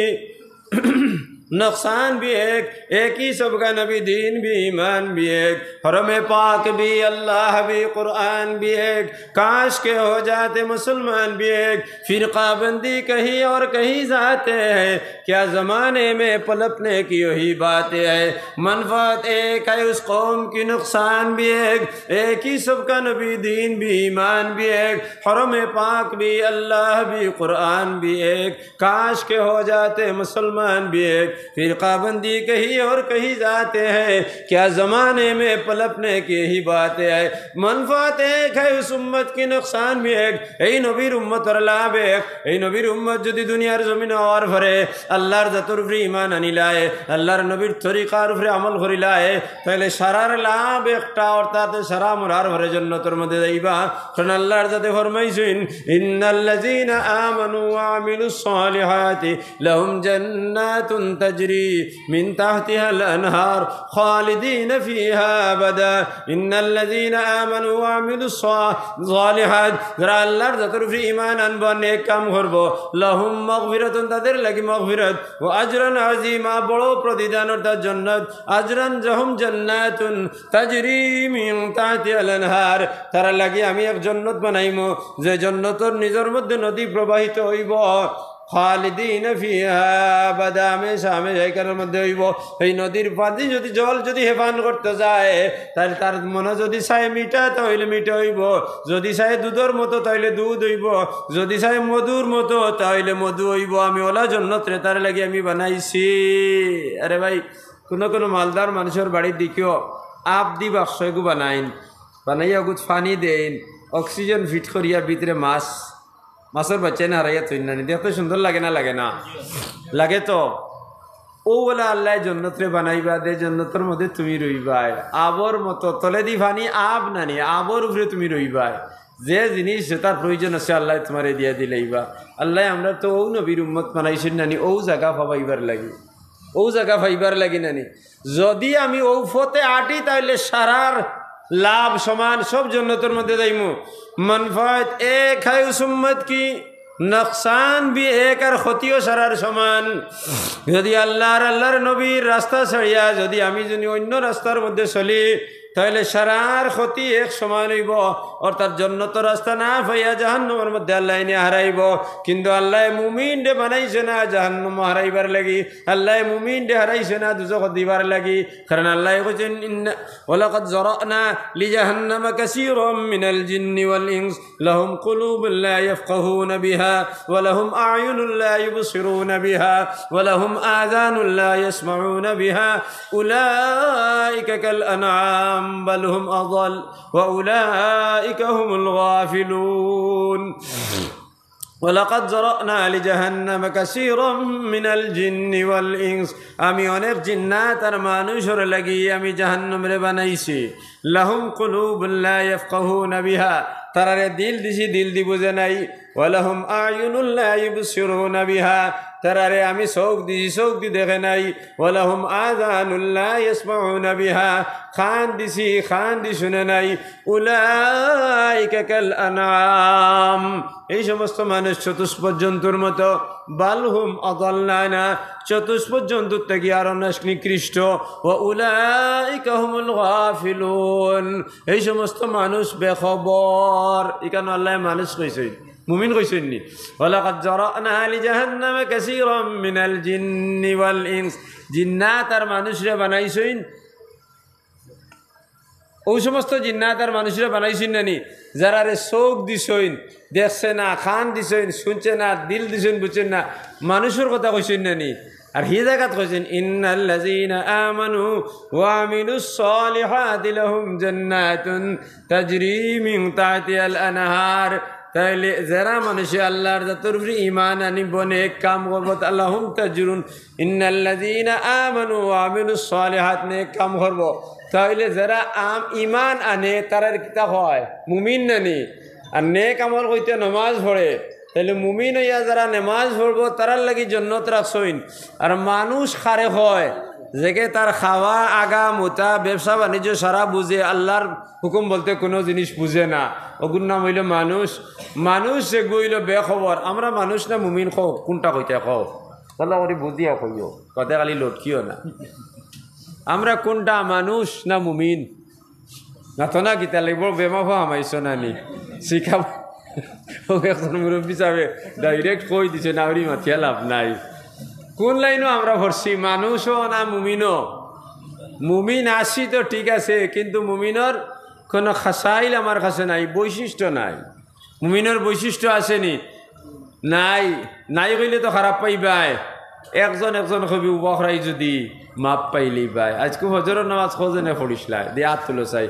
নুকসান ভি এক, এক হি সবকা নবী, দীন ভি, ঈমান ভি এক, হরমে পাক ভি, আল্লাহ ভি, কুরআন ভি এক। کاش کہ ہو جاتے مسلمان بھی ایک، فرقہ بندی کہیں اور کہیں جاتے ہیں، کیا زمانے میں پلٹنے کی یہی باتیں ہیں۔ منفعت ایک ہے اس قوم کی، نقصان بھی ایک، ایک ہی سب کا نبی، دین بھی، ایمان بھی ایک، حرم پاک بھی، اللہ بھی، قرآن بھی ایک۔ کاش کہ ہو جاتے مسلمان بھی ایک، فرقہ بندی کہیں اور کہیں ذات ہے، کیا زمانے میں پلپنے کی ہی بات ہے۔ منفعت ایک ہے اس امت کی، نقصان بھی ایک۔ এই নবীর উম্মতর লাভ এক। এই নবীর উম্মত যদি দুনিয়ার জমিনো আওয়ার পরে আল্লাহর জাতর উপরে ঈমান আনিলায়, আল্লাহর নবীর তরিকার উপরে আমল করিলায়, তাইলে সারার লাভ একটা, অর্থাৎ সারা মরার পরে জন্নতর মধ্যে যাইবা। কারণ আল্লাহর জাতে ফরমাইছইন, "ইন্নাল্লাযীনা আমানু ওয়া আমিলুস সালিহাতি লাহুম জান্নাতুন তাজরি মিন তাহতিহাল আনহার খালিদিনা ফিহা আবাদা।" ইন্নাল্লাযীনা আমানু ওয়া আমিলুস সা-, সালিহাত, যারা আল্লাহর জাতর উপরে ঈমান আনবো, নেক কাম করবো, লাহুম মাগফিরাতুন, তাদের লাগি মাগফিরাত, ওয়া আজরান আযীমা, বড় প্রতিদান অর্থাৎ জন্নত, আজরান লাহুম জান্নাতুন তাজরি মিন তাহতিহাল আনহার, তারার লাগি আমি এক জন্নত বানাইমু, যে জন্নতর নিজর মধ্যে নদী প্রবাহিত অইবো। খালিদিনা ফিহা আবাদা, হামেশা হামেশা ইখানর মধ্যে অইবো। এই নদীর পানি যদি, জল যদি হে পান করতে যায়, তাইলে তার মনে যদি চায় মিঠা, তাইলে মিঠা অইবো, যদি চায় দুধর মতো, তাইলে দুধ অইবো, যদি চায় মধুর মতো, তাইলে মধু অইবো। আমি অলা জন্নতরে তার লাগি আমি বানাইছি। আরে ভাই, কুনু কুনু মালদার মানষর বাড়িত দেখিও, আপ দি বাক্স এগু বানাইন, বানাইয়া অগুত পানি দেইন, oxygen fit করিয়া ভিতরে মাছ, মাছর বাচ্চাইন হারাইয়া থইন না নি, দেখতে সুন্দর লাগে না, লাগে না? লাগে তো। অউ অলা আল্লায় জন্নতরে বানাইবা, যে জন্নতর মধ্যে তুমি রইবায়, আবর মতো, তলেদি পানি, আব নানি, আবর উপরে তুমি রইবায়। যে জিনিস যেটার প্রয়োজন আছে, আল্লায় তুমারে দিয়া দিলাইবা। আল্লায় আমরারে তো অউ নবীর উম্মত বানাইছইন নানি, অউ জাগা পাইবার লাগি, অউ জাগা পাইবার লাগি নানি। যদি আমি অউ পথে আটি, তাইলে সারার লাভ সমান, সব জন্নতর মধ্যে যাইমু। মানফাত এক হায় উস উম্মত কি, নোকসান ভি এক, আর ক্ষতিও সারার সমান। যদি আল্লাহ আর আল্লাহর নবীর রাস্তা ছাড়িয়া যদি আমি যদি অন্য রাস্তার মধ্যে চলি, তাইলে সারার ক্ষতি এক সমান অইবো। অর্থাৎ জন্নতর রাস্তা না পাইয়া জাহান্নামর মধ্যে আল্লায় নিয়া হারাইবো। কিন্তু আল্লায় মুমিনরে বানাইছে না জাহান্নামো হারাইবার লাগি, আল্লায় মুমিনরে হারাইছে না দুজখো দিবার লাগি। কারণ আল্লায় কইছইন, ইন্না, ওয়ালাকাদ যারানা লিজাহান্নামা কাসীরাম মিনাল জিন্নি ওয়াল ইনস। لهم قلوب لا يفقهون بها، ولهم أعين لا يبصرون بها، ولهم آذان لا يسمعون بها، أولئك كالأنعام بل هم أضل، وأولئك هم الغافلون. ولقد ذرأنا لجهنم كثيرا من الجن والإنس। আমি অনেক জিন্নাত আর মানুষর লাগি আমি জাহান্নামরে বানাইছি। لهم قلوب لا يفقهون بها، তারারে দিল দিছি, দিল দি বুঝে নাই। ولهم أعين لا يبصرون بها، তারারে আমি চউখ দিছি, চউখ দি দেখে নাই। ولهم آذان لا يسمعون بها، কান দিছি, কান দি শুনে নাই। أولئك كالأنعام، এই সমস্ত মানুষ চতুষ্পদ জন্তুর মতো। بل هم أضل، না, না, চতুষ্পদ জন্তুর থাকি আরো নস-, নিকৃষ্ট। وأولئك هم الغافلون، এই সমস্ত মানুষ বেখবর। ইখানো আল্লায় মানুষ কইছইন, মুমিন কইছইন নি? ولقد ذرأنا لجهنم كثيرا من الجن والإنس। জিন্নাত আর মানুষরে বানাইছইন। অউ সমস্ত জিন্নাত আর মানুষরে বানাইছইন না নি, যারারে চউখ দিছইন, দেখছে না, কান দিছইন, শুনছে না, দিল দিছইন, বুঝছইন না, মানুষর কথা কইছইন না নি? আর হি জাগাত কইছইন, إن الذين آمنوا وعملوا الصالحات لهم جنات تجري من تحتها الأنهار। তাইলে যারা মানুষে আল্লাহর জাতর উপরে ঈমান আনিবো, নেক কাম করবো, তা لهم تجرون، إن الذين آمنوا وعملوا الصالحات، নেক কাম করবো। তাইলে যারা আম-, ঈমান আনে, তারারে কিতা কয়? মুমিন না নি? আর নেক আমল কইতে নমাজ পড়ে, তাইলে মুমিন অইয়া যারা নমাজ পড়বো, তারার লাগি জন্নত রাখছইন। আর মানুষ কারে কয়? যেগে তার খাওয়া, আগা, মুতা, ব্যবসা বাণিজ্য সারা বুঝে, আল্লাহর হুকুম বলতে কুনু জিনিস বুঝে না, অগুর নাম অইলো মানুষ। মানুষ যেগু অইলো বেখবর। আমরা মানুষ না মুমিন কও, কুনটা কইতায় কও? ভালা করি বুঝিয়া কইও, কথা খালি লটকিও না। আমরা কুনটা মানুষ না মুমিন? না তো না, কিতা লাগি বড় বেমাফা হামাইছো না নি? শিখাব। অউ একজন মুরব্বি সাবে direct কই দিছে, না ওরি মাতিয়া লাভ নাই। কুন লাইনো আমরা পড়ছি, মানুষও না মুমিনও? মুমিন আছি তো ঠিক আছে, কিন্তু মুমিনর কুনু খাসাইল আমার কাছে নাই, বৈশিষ্ট্য নাই। মুমিনর বৈশিষ্ট্য আছে নি? নাই। নাই কইলে তো খারাপ পাইবায়। একজন একজন কবি উবা করাই যদি মাফ পাইলি ভাই। আইজকু ফজরর নামাজ কয়জনে পড়িছলায়? দি আত তুলো চাই।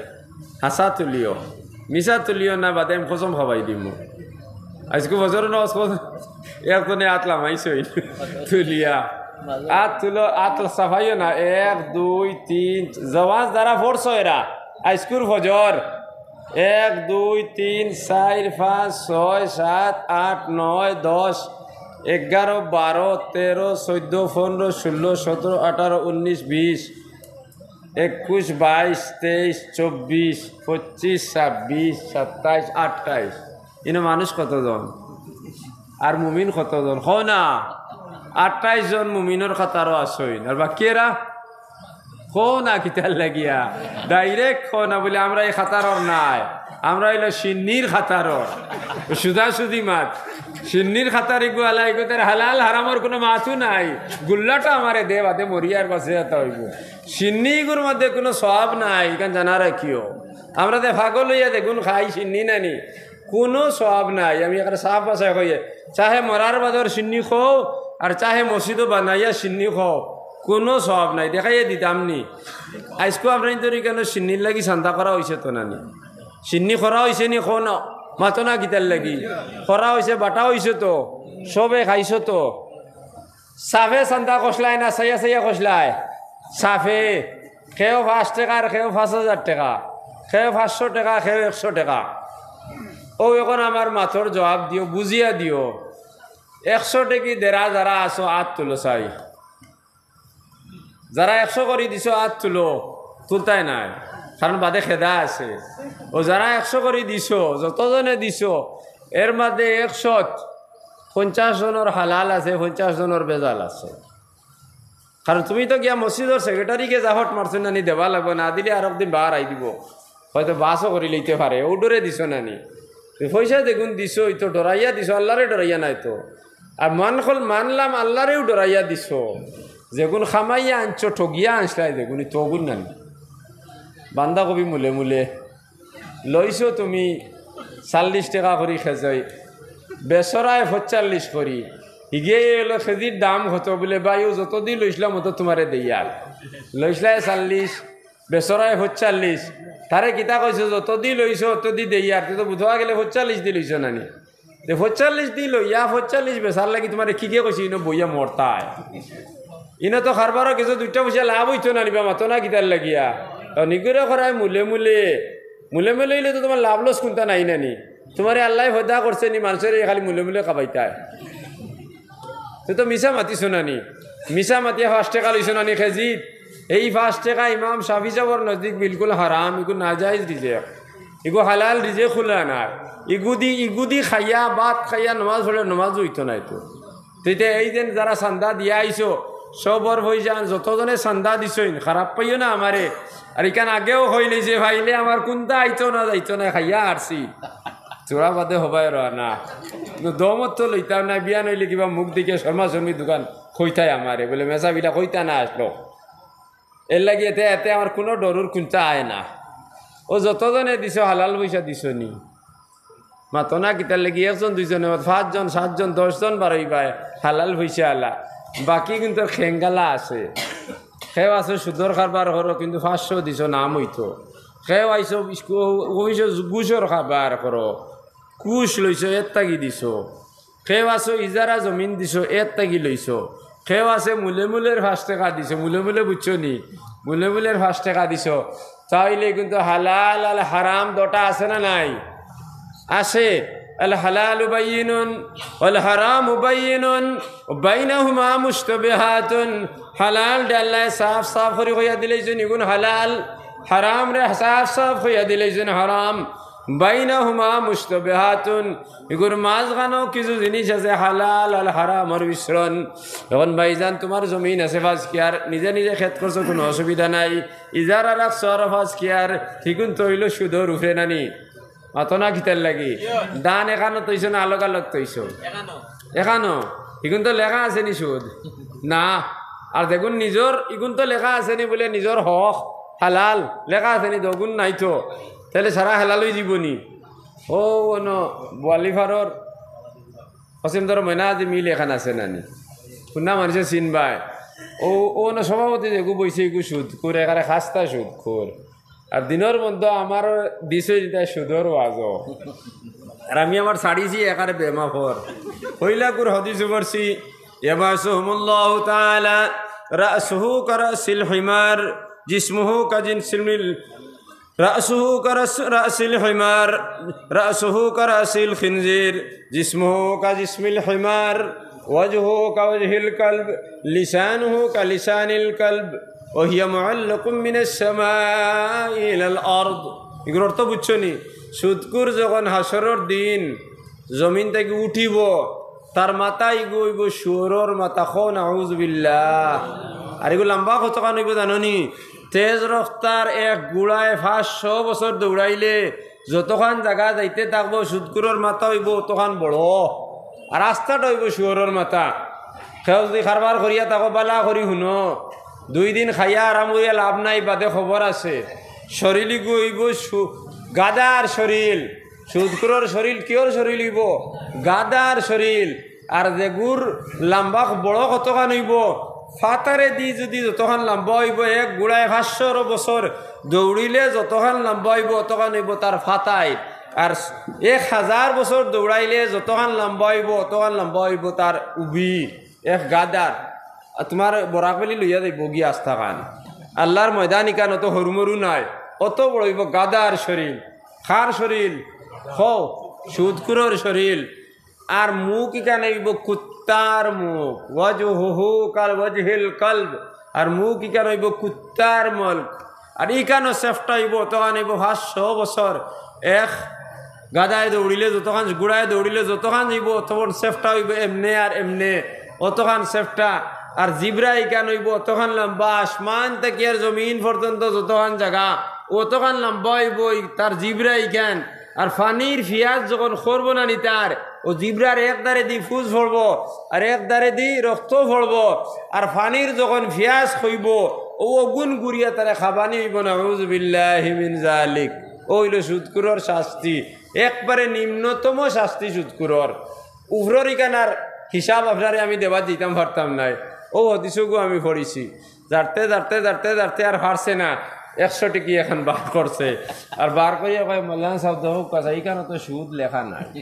হাছা তুলিও, মিছা তুলিও না, বাদে আমি কসম খাবাই দিমু। আইজকু ফজরর নামাজ কয়জন? একজনে আত লামাইছইন তুলিয়া। আত তুলো, আত সাফাইও না। এক, দুই, তিন, জওয়াজ যারা পড়ছো এরা, আইজকুর ফজর। এক, দুই, তিন, চাইর, পাঁচ, ছয়, সাত, আট, নয়, দশ, এগারো, বারো, তেরো, চৌদ্দ, পনরো, ষোলো, সতরো, আঠারো, উনিশ, বিশ, একুশ, বাইশ, তেইশ, চব্বিশ, পঁচিশ, ছাব্বিশ, সাতাইশ, আটাইশ। ইনো মানুষ কতজন? আর মুমিন কতজন? কও না। আটাইশ জন মুমিনর কাতারো আছইন। আর বাকি এরা? কও না কিতার লাগিয়া? Direct কও না বুলে, আমরা ই কাতারর নায়, আমরা অইলো শিন্নির কাতারর। সুজাসুজি মাত। শিন্নির কাতার ইগু আলা, ইগু তার হালাল হারামর কুনু মাতউ নাই। গুল্লাটা আমারে দে, বাদে মরিয়ার বাঁচিয়া তা অইবো। শিন্নি ইগুর মধ্যে কুনু সওয়াব নাই, ইখান জানা রাখিও। আমরা যে পাগল অইয়া যেগুন খাই, শিন্নি নানি, কুনু সওয়াব নাই। আমি একটা সাফ ভাষায় কইয়ে, চাহে মরার বাদর শিন্নি খাও, আর চাহে মসজিদো বানাইয়া শিন্নি খাও, কুনু সওয়াব নাই। দেখাইয়া দিতাম নি। আইজকু আপনাইনতর ইখানো শিন্নির লাগি চান্দা করা অইছে তো নানি? শিন্নি করা অইছে নি? কও না। মাতো না কিতার লাগি? করা অইছে, বাটা অইছে তো, সবে খাইছো তো। সাফে চান্দা করছলায় না চাইয়া চাইয়া করছলায়? সাফে। কেউ পাঁচ টেকা আর কেউ পাঁচ হাজার টেকা, কেউ পাঁচশো টেকা, কেউ একশো টেকা। অউ অখন আমার মাতর জুয়াব দিও, বুঝিয়া দিও। একশো টেকি দেরা যারা আছো, আত তুলো চাই। যারা একশো করি দিছো, আত তুলো, তুলতায় নায়, কারণ বাদে খেদা আছে। অউ যারা একশো করি দিছো, যতজনে দিছো, এর মাঝে একশত পঞ্চাশ জনর হালাল আছে, পঞ্চাশ জনর বেজাল আছে। কারণ তুমি তো গিয়া মসজিদর সেক্রেটারিকে জাফট মারছো নানি, দেওয়া লাগবো, না দিলে আরক দিন বার আই দিবো, হয়তো বাসও করি লইতে পারে, অউ ডরে দিছো নানি। তুমি পয়সা যেগুন দিছো, ই তো ডরাইয়া দিছো, আল্লারে ডরাইয়া নায় তো। আর মান কল মানলাম, আল্লারেও ডরাইয়া দিছো। যেগুন খামাইয়া আনছো, ঠগিয়া আনছলায় যেগুন, ই তো অগুন নানি। বান্দাকবি মুলে মুলে লইছো তুমি চাল্লিশ টেকা করি কেজি, বেচরায় পঁয়তাল্লিশ করি। হিগে অইলো কেজির দাম কত? বুলে, ভাই, অউ যতদি লইছলাম অত তুমারে দেইয়ার। লইছলায় চাল্লিশ, বেচরায় পঁয়তাল্লিশ। তারে কিতা কইছো? যতদি লইছো অতদি দেইয়ার। তে তো বুধবা গেলে পঁয়তাল্লিশ দি লইছো নানি? তে পঁয়তাল্লিশ দি লইয়া পঁয়তাল্লিশ বেচার লাগি তুমারে কিগে কইছি ইনো বইয়া মরতায়? ইনো তো কারবারও কিছু দুইটা পয়সা লাভ অইতো নানি বা, মাতো না কিতার লাগিয়া? তো নিগুরে করায় মুলে মুলে। মুলে মুলে অইলে তো তুমার লাভ লস কুনতা নাই নানি? তুমারে আল্লায় পয়দা করছে নি মানষরে খালি মুলে মুলে খাবাইতায়? তে তো মিছা মাতিছো নানি? মিছা মাতিয়া পাঁচ টেকা লইছো নানি কেজিত? এই পাঁচ টেকা ইমাম শাফি সাবর নজদিক বিলকুল হারাম, ইগু নাজাইজ রিজেক। ইগু হালাল রিজেক কুলা নায়। ইগুদি, ইগুদি খাইয়া, ভাত খাইয়া নমাজ পড়লে নমাজ অইতো নায় তো। তে ইতা এই যেন যারা চান্দা দিয়া আইছো, সবর পয়সা, যতজনে চান্দা দিছইন, খারাপ পাইও না আমারে। আর ইখান আগেও কইলে যে পাইলে আমার কুনতা আইতো না যাইতো না, খাইয়া আরছি। চূড়া বাদে হবায় রওনা। কিন্তু দমত তো লইতাম না, বিয়ান অইলে কিবা মুখ দেখিয়া শর্মা শর্মি দুখান কইতায় আমারে, বুলে, "মেসাব ইলা কইতা না আসলো।" এর লাগি এতে, এতে আমার কুনু ডরর কুনতা আয় না। অউ যতজনে দিছো, হালাল পয়সা দিছো নি? মাতো না কিতার লাগি? একজন, দুইজনে, পাঁচজন, সাতজন, দশজন বারইবায় হালাল পয়সা আলা। বাকি কিন্তু খেঙ্গালা আছে। কেউ আছো সুদর কারবার করো, কিন্তু পাঁচশো দিছো, নাম অইতো। কেউ আইছো ইস্কু-, অফিসো ঘুষর কারবার করো, ঘুষ লইছো, এর তাগি দিছো। কেউ আছো ইজারা জমিন দিছো, এর তাগি লইছো। কেউ আছে মুলে মুলের পাঁচ টেকা দিছো, মুলে মুলে বুঝছো নি? মুলে মুলের পাঁচ টেকা দিছো। তাইলে কিন্তু হালাল আর হারাম দুটা আছে না নাই? আছে। আল হালালু বাইয়িনুন ওয়াল হারামু বাইয়িনুন ওয়া বাইনাহুমা মুশতাবিহাতুন। হালালরে আল্লায় সাফ সাফ করি কইয়া দিলাইছইন, ইগুন হালাল। হারামরে সাফ সাফ কইয়া দিলাইছইন, হারাম। বাইনাহুমা মুশতাবিহাতুন, ইগুর মাঝখানো কিছু জিনিস আছে হালাল আর হারামর মিশ্রণ। এখন ভাইজান, তুমার জমিন আছে পাঁচ কিয়ার, নিজে নিজে খেত করছো, কুনু অসুবিধা নাই। ইজারা রাখছো আরো পাঁচ কিয়ার, হিগুন তো অইলো সুদর উপরে নানি। মাতো না কিতার লাগি? ধান এখানো থইছো না আলোক আলোক থইছো? এখানো। হিগুন তো লেখা আছে নি সুদ? না। আর যেগুন নিজর, ইগুন তো লেখা আছে নি বুলে নিজর হক, হালাল, লেখা আছে নি? দগুন নাই তো। তাইলে সারা হালাল অই যিবো নি? অউ অনো বোয়ালিফারর কসিমদার ময়না আজি মিল এখান আছে নানি? হুন্না মানষে চিনবায়। ও, ও না সভাপতি যেগু বইছে, এগু সুদখুর, একেবারে খাস্তা সুদখুর। আর দিনর মধ্যে আমার দিছে ইটা সুদর ওয়াজও। আর আমি আমার ছাড়িছি একেবারে বেমাফর। কইলাকুর হাদিস পড়ছি, يبعثهم الله تعالى رأسه كرأس الحمار، جسمه كجسم ال-، رأسه كرأس، رأس الحمار، رأسه كرأس الخنزير، جسمه كجسم الحمار، وجهه كوجه الكلب، لسانه كلسان الكلب، وهي معلقة من السماء إلى الأرض. ইগুর অর্থ বুঝছো নি? সুদখুর যখন হাশরর দিন জমিন থাকি উঠিবো, তার মাথা ইগু অইবো শুয়োরর মাথা। কও নাউজুবিল্লাহ। আর ইগু লাম্বা কতখান অইবো জানো নি? তেজ রফতার এক ঘুড়ায় পাঁচশো বছর দৌড়াইলে যতখান জাগা যাইতে থাকবো, সুদখুরর মাথা অইবো অতখান বড়, আর আস্তাটা অইবো শুয়োরর মাথা। কেউ যুদি কারবার করিয়া থাকো, বালা করি হুনো, দুই দিন খাইয়া আরাম করিয়া লাভ নাই, বাদে খবর আছে। শরীল ইগু অইবো সু-, গাধার শরীল। সুদখুরর শরীল কিওর শরীল অইবো? গাধার শরীল। আর যেগুর লাম্বা বড় কতখান অইবো? ফাতারেদি যুদি যতখান লাম্বা অইবো, এক ঘুড়ায় পাঁচশো বছর দৌড়িলে যতখান লাম্বা অইবো, অতখান অইবো তার ফাতাই। আর এক হাজার বছর দৌড়াইলে যতখান লাম্বা অইবো, অতখান লাম্বা অইবো তার উবি। এক গাধার। আর তুমার বরাক ভ্যালি লইয়া যাইবো গিয়া আস্তাখান। আল্লার ময়দান ইখান অত হুরুমুরু নায়, অত বড় অইবো গাধার শরীল। কার শরীল? কও, সুদখুরর শরীল। আর মুখ ইখান অইবো কুত্তার মুখ, وجهه كوجه الكلب। আর মুখ ইখান অইবো কুত্তার মুখ। আর ইখানও চেপ্টা অইবো, অতখান অইবো পাঁচশো বছর। এক গাধায় দৌড়িলে যতখান, ঘুড়ায় দৌড়িলে যতখান যাইবো, অতখান চেপ্টা অইবো এমনে আর এমনে, অতখান চেপ্টা। আর জিব্রা ইখান অইবো অতখান লাম্বা, আসমান থাকি আর জমিন পর্যন্ত যতখান জাগা, অতখান লাম্বা অইবো ই-, তার জিব্রা ইখান। আর পানির পিয়াস যখন করবো না নি তার, অউ জিব্রার এক ধারেদি ফুজ পড়বো, আর এক ধারেদি রক্ত পড়বো, আর পানির যখন পিয়াস কইবো, অউ অগুন গুরিয়া তারে খাবানি অইবো, নাউজুবিল্লাহি মিন জালিক। অউ অইলো সুদখুরর শাস্তি, একবারে নিম্নতম শাস্তি সুদখুরর। উপরর ইখান আর হিসাব আপনারে আমি দেবার দিতাম পারতাম নায়, অউ হাদিসগু আমি পড়ছি। জারতে, জারতে, জারতে, জারতে আর পারছে না, একশো টেকি এখান বার করছে। আর বার করিয়া কয়, "মৌলানা সাব, দেখউক্কা চাই, ইখানো তো সুদ লেখা নাই।"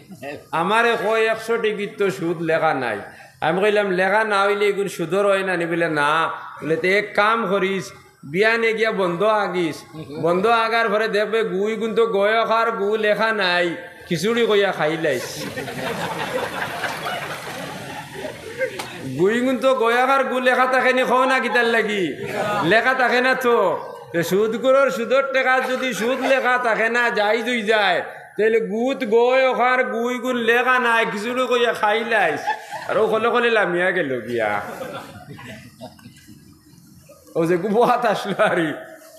আমারে কয়, "একশো টেকিত তো সুদ লেখা নাই।" আমি কইলাম, "লেখা না অইলে ইগুন সুদর অয় না নি?" বলে, "না।" বলে, "তে এক কাম করিস, বিয়ানে গিয়া বন্দ আগিস, বন্দ আগার পরে দেখবে গু ইগুন তো গয়ক আর গু লেখা নাই।" খিচুড়ি কইয়া খাইলাইস। গু ইগুন তো গয়ক আর গু লেখা থাকে নি, কও না কিতার লাগি? লেখা থাকে না তো। তে সুদখুরর সুদর টেকা যুদি সুদ লেখা থাকে না, জাইজ অই যায়, তাইলে গুত গয়ক আর গু ইগুন লেখা নাই, খিচুড়ি কইয়া খাইলাইস। আর অউ কলে কলে লামিয়া গেলো গিয়া। অউ যে গুবহাত আসলো আরি,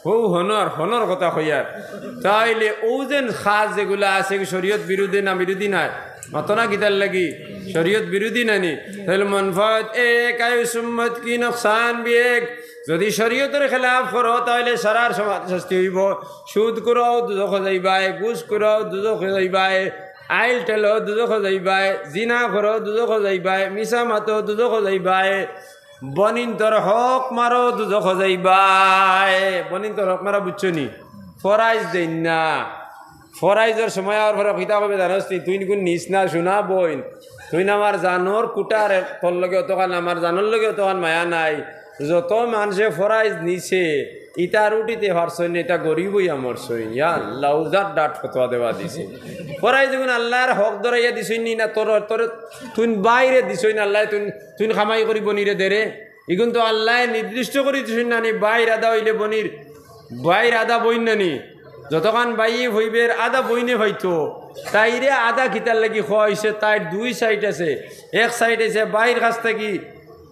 অউ হনর, হনর কথা কইয়ার। তাইলে অউ যেন কাজ যেগুলা আছে, শরীয়ত বিরোধী না বিরোধী নায়? মাতো না কিতার লাগি? শরীয়ত বিরোধী না নি? তাইলে মনফাত এক, আয় সুম্মত কি নোকসান বি এক। যুদি শরীয়তর খেলাফ করো, তাইলে সারার সমান শাস্তি অইবো। সুদখুরও দুজখো যাইবায়, ঘুষখুরও দুজখো যাইবায়, আইল টেলও দুজখো যাইবায়, জিনাখুরও দুজখো যাইবায়, মিছা মাতো দুজখো যাইবায়। বনিন্তর হক মারও দুজখো যাইবায়। বনিন্তর হক মারা বুঝছো নি? ফরাইজ দেইন না। ফরাইজর সময় আওয়ার পরে কিতা কইবে জানোস নি? "তুইন ইগুন নিস না, সোনা বইন। তুইন আমার জানর কুটার, তোর লগে অতখান, আমার জানর লগে অতখান মায়া নাই। যত মানষে ফরাইজ নিছে, ইতা আর উঠিতে পারছইন না, ইতা গরিব অইয়া মরছইন।" ইয়া আল্লাহ, উজার ডাট ফতোয়া দেওয়া দিছে। ফরাইজ ইগুন আল্লাহর হক ধরাইয়া দিছইন নি না তোর, তোর, তুইন বাইরে দিছইন আল্লাহ, তুইন, তুইন কামাই করি বনিরে দেরে। ইগুন তো আল্লায় নির্দিষ্ট করি দিছইন না নি, বাইর আধা অইলে বনির, বাইর আধা বইন না নি। যতখান বাইয়ে অইবের আধা বইনে পাইতো, তাইরে আধা কিতার লাগি কওয়া অইছে, তাইর দুই সাইড আছে। এক সাইড আছে বাইর কাছ থাকি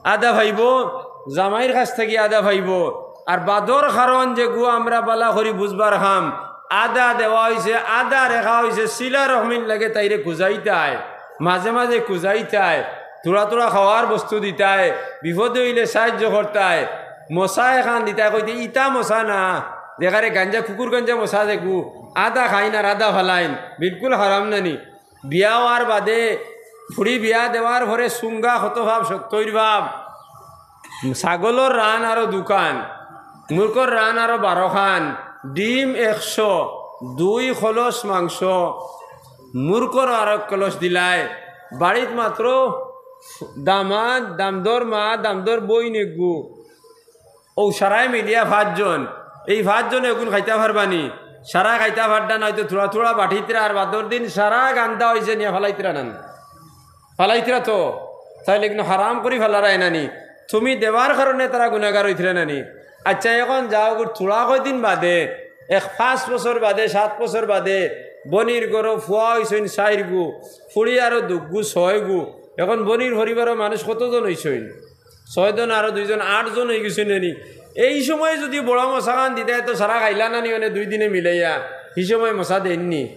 আধা পাইবো, জামাইর কাছ থাকি আধা পাইবো। আর বাদর কারণ যেগু আমরা বালা করি বুঝবার কাম, আধা দেওয়া অইছে, আধা রেখা অইছে, সিলা রহমির লাগি তাইরে খুজাইতায়, মাঝে মাঝে খুজাইতায়, থুড়া থুড়া খাওয়ার বস্তু দিতায়, বিপদে অইলে সাহায্য করতায়, মশা এখান দিতায়, কইতে ইতা মশা না, যেখানে গাঞ্জা, কুকুর গাঞ্জা মশা যেগু, আধা খাইন আর আধা ফালাইন, বিলকুল হারাম না নি। বিয়া অওয়ার বাদে, ফুড়ি বিয়া দেওয়ার পরে সুঙ্গা কত ভাব, সত্তইর ভাব, ছাগলর রান আরো দুখান, মুরগর রান আরো বারোখান, ডিম একশো, দুই কলস মাংস, মুরগর আরো এক কলস দিলায়। বাড়িত মাত্র দামাদ, দামদর মা, দামদর বইন এগু, অউ সারায় মিলিয়া পাঁচজন। এই পাঁচজনে এগুন খাইতা পারবা নি? সারায় খাইতা পাররা না, অইতো থুড়া থুড়া বাটিতরা, আর বাদর দিন সারা গান্দা অইছে নিয়া ফালাইতরা না নি? ফালাইতরা তো, তাইলে কিন্তু হারাম করি ফালারায় না নি? তুমি দেওয়ার কারণে তারা গুনাগার অইতরা না নি? আচ্ছা, এখন যাও গো, থুড়া কয়দিন বাদে, এক পাঁচ বছর বাদে, সাত বছর বাদে, বইনর ঘরো ফুয়া অইছইন চাইরগু, ফুড়ি আরো দুগু, ছয়গু। এখন বইনর পরিবারো মানুষ কতজন অইছইন? ছয়জন, আরো দুইজন, আটজন অইগেছইন না নি? এই সময় যুদি বড় মশাখান দিতায় তো সারা খাইলা না নি, মানে দুই দিনে মিলাইয়া। হি সময় মশা দেইন নি?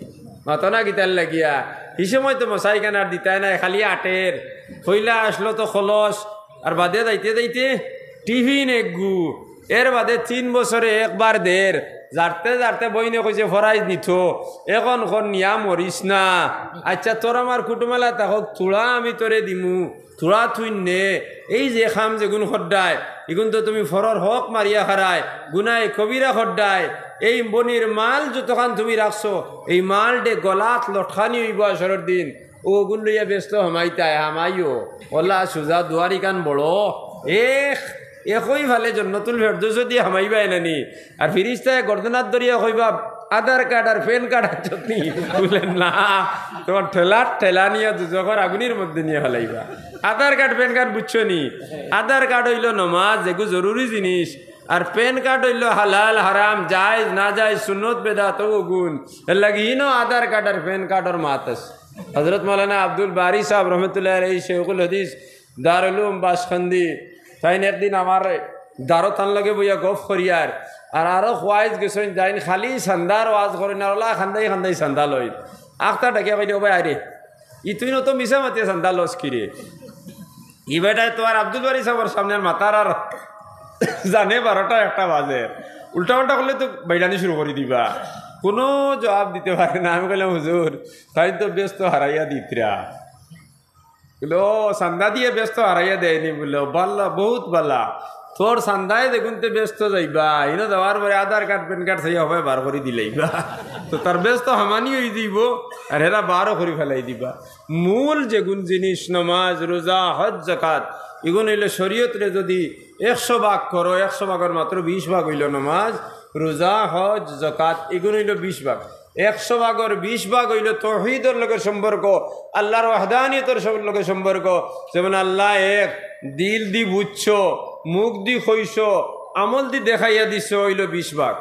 মাতো না কিতার লাগিয়া? হি সময় তো মশা ইখান আর দিতায় নায়, খালি আটের। পয়লা আসলো তো কলস, আর বাদে যাইতে যাইতে টিফিন এগু। এর বাদে তিন বছরে একবার দের। জারতে জারতে বইনে কইছে ফরাইজ নিতো, এখন কর নিয়া মরিস না। আচ্ছা, তোর আমার কুটুমালা থাকউক, থুড়া আমি তোরে দিমু, থুড়া তুই নে। এই যে কাম যেগুন কররায়, ইগুন তো তুমি ফরর হক মারিয়া খারায়, গুনায় কবিরা কররায়। এই বইনর মাল যতখান তুমি রাখছো, এই মালডে গলাত লটকানি অইবো হাশরর দিন। অগুন লইয়া বেহেস্তো হামাইতায়, হামাইও। অলা সুজা দুয়ারিখান বড়। এক, একই ফালে জন্নতুল ফেরদৌসো দি হামাইবায় না নি? আর ফিরিস্তায় গর্দনাত ধরিয়া কইবা, "আধার কার্ড আর প্যান কার্ড আনছত নি?" বুলে, "না।" তোমার ঠেলা, ঠেলা নিয়া দুজখর আগুনর মধ্যে নিয়া ফালাইবা। আধার কার্ড, প্যান কার্ড বুঝছো নি? আধার কার্ড অইলো নমাজ, যেগু জরুরি জিনিস। আর প্যান কার্ড অইলো হালাল, হারাম, জায়েজ, না জায়েজ, সুন্নত, বেদাত, অগুন। এর লাগি ইনো আধার কার্ড আর প্যান কার্ডর মাত আছে। হযরত মাওলানা আব্দুল বারী সাহেব রহমতুল্লাহ আলাইহি, শেখুল হাদিস, দারুল উলুম বাঁশকান্দি, তাইন একদিন আমার দারো তান লগে বইয়া গফ করিয়ার, আর আরো ওয়াইজ গেছইন, তাইন খালি চান্দার ওয়াজ করইন, আর অলা কান্দাই কান্দাই চান্দা লইন। আখতা ডাকিয়া কইলে, "ও ভাই, আরে, ই তুই নত মিছা মাতিয়া চান্দা লস কিরে? ই বেটায় তো আর আব্দুল বারী সাহেবর সামনে আর মাতার আর জানে বারোটা একটা বাজে। উল্টা পাল্টা করলে তো বাইরানি শুরু করি দিবা।" কোনো জবাব দিতে পারে না। আমি কইলাম, "হুজুর, তাইন তো বেহেস্তো হারাইয়া দিতরা।" বুলে, "ও, চান্দা দিয়া বেহেস্তো হারাইয়া দেয় নি?" বুলে, "ও, বালা, বহুত বালা। তোর চান্দায় যেগুনতে বেহেস্তো যাইবা, ইনো যাওয়ার পরে আধার কার্ড, প্যান কার্ড চাইয়া হবায় বার করি দিলাইবা।" তো তার বেহেস্তো হামানি অই যাইবো, আর হেরা বারও করি ফালাই দিবা। মূল যেগুন জিনিস, নমাজ, রোজা, হজ, যাকাত, ইগুন অইলো শরীয়তরে যুদি একশো ভাগ করো, একশো ভাগর মাত্র বিশ ভাগ অইলো নমাজ, রোজা, হজ, যাকাত, ইগুন অইলো বিশ ভাগ। একশো ভাগর বিশ ভাগ অইলো তৌহিদর লগে সম্পর্ক, আল্লাহর ওয়াহদানিয়তর সম-, লগে সম্পর্ক। যেমন আল্লাহ এক, দিল দি বুঝছো, মুখ দি কইছো, আমল দি দেখাইয়া দিছো, অইলো বিশ ভাগ।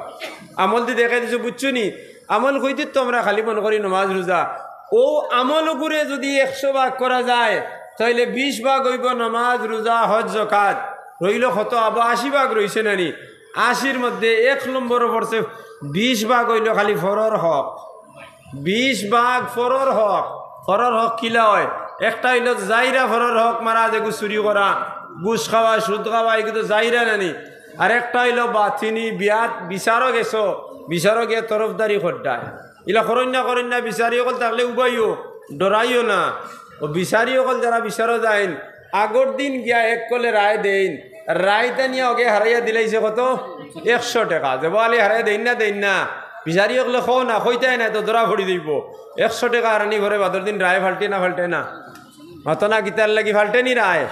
আমল দি দেখাইয়া দিছো, বুঝছো নি? আমল কইতে তো আমরা খালি মনে করি নমাজ, রোজা। অউ আমল অগুরে যুদি একশো ভাগ করা যায়, তাইলে বিশ ভাগ অইবো নমাজ, রোজা, হজ, যাকাত। রইলো কত? আবো আশি ভাগ রইছে না নি? আশির মধ্যে এক নম্বরো পড়ছে বিশ ভাগ অইলো খালি ফরর হক। বিশ ভাগ ফরর হক। ফরর হক কিলা অয়? একটা অইলো জাইরা ফরর হক মারা, যেগু চুরি করা, ঘুষ খাওয়া, সুদ খাওয়া, ইগু তো জাইরা না নি? আর একটা অইলো বাতিনি, বিয়াত বিচারো গেছো, বিচারো গিয়া তরফদারি কররায়। ইলা করইন না, করইন না, বিচারি অকল থাকলে উবাইও, ডরাইও না। অউ বিচারি অকল যারা বিচারো যাইন, আগর দিন গিয়া এক কলে রায় দেইন, রায় তা নিয়া অগে হারাইয়া দিলাইছে কত? একশো টেকা। যে বলে হারাইয়া দেইন না, দেইন না, বিচারি অকলে কও না, কইতায় না, তো ধরা পড়ি যাইবো। একশো টেকা হারানি পরে বাদর দিন রায় ফাল্টে না, ফাল্টে না? মাতো না কিতার লাগি ফাল্টে নি রায়?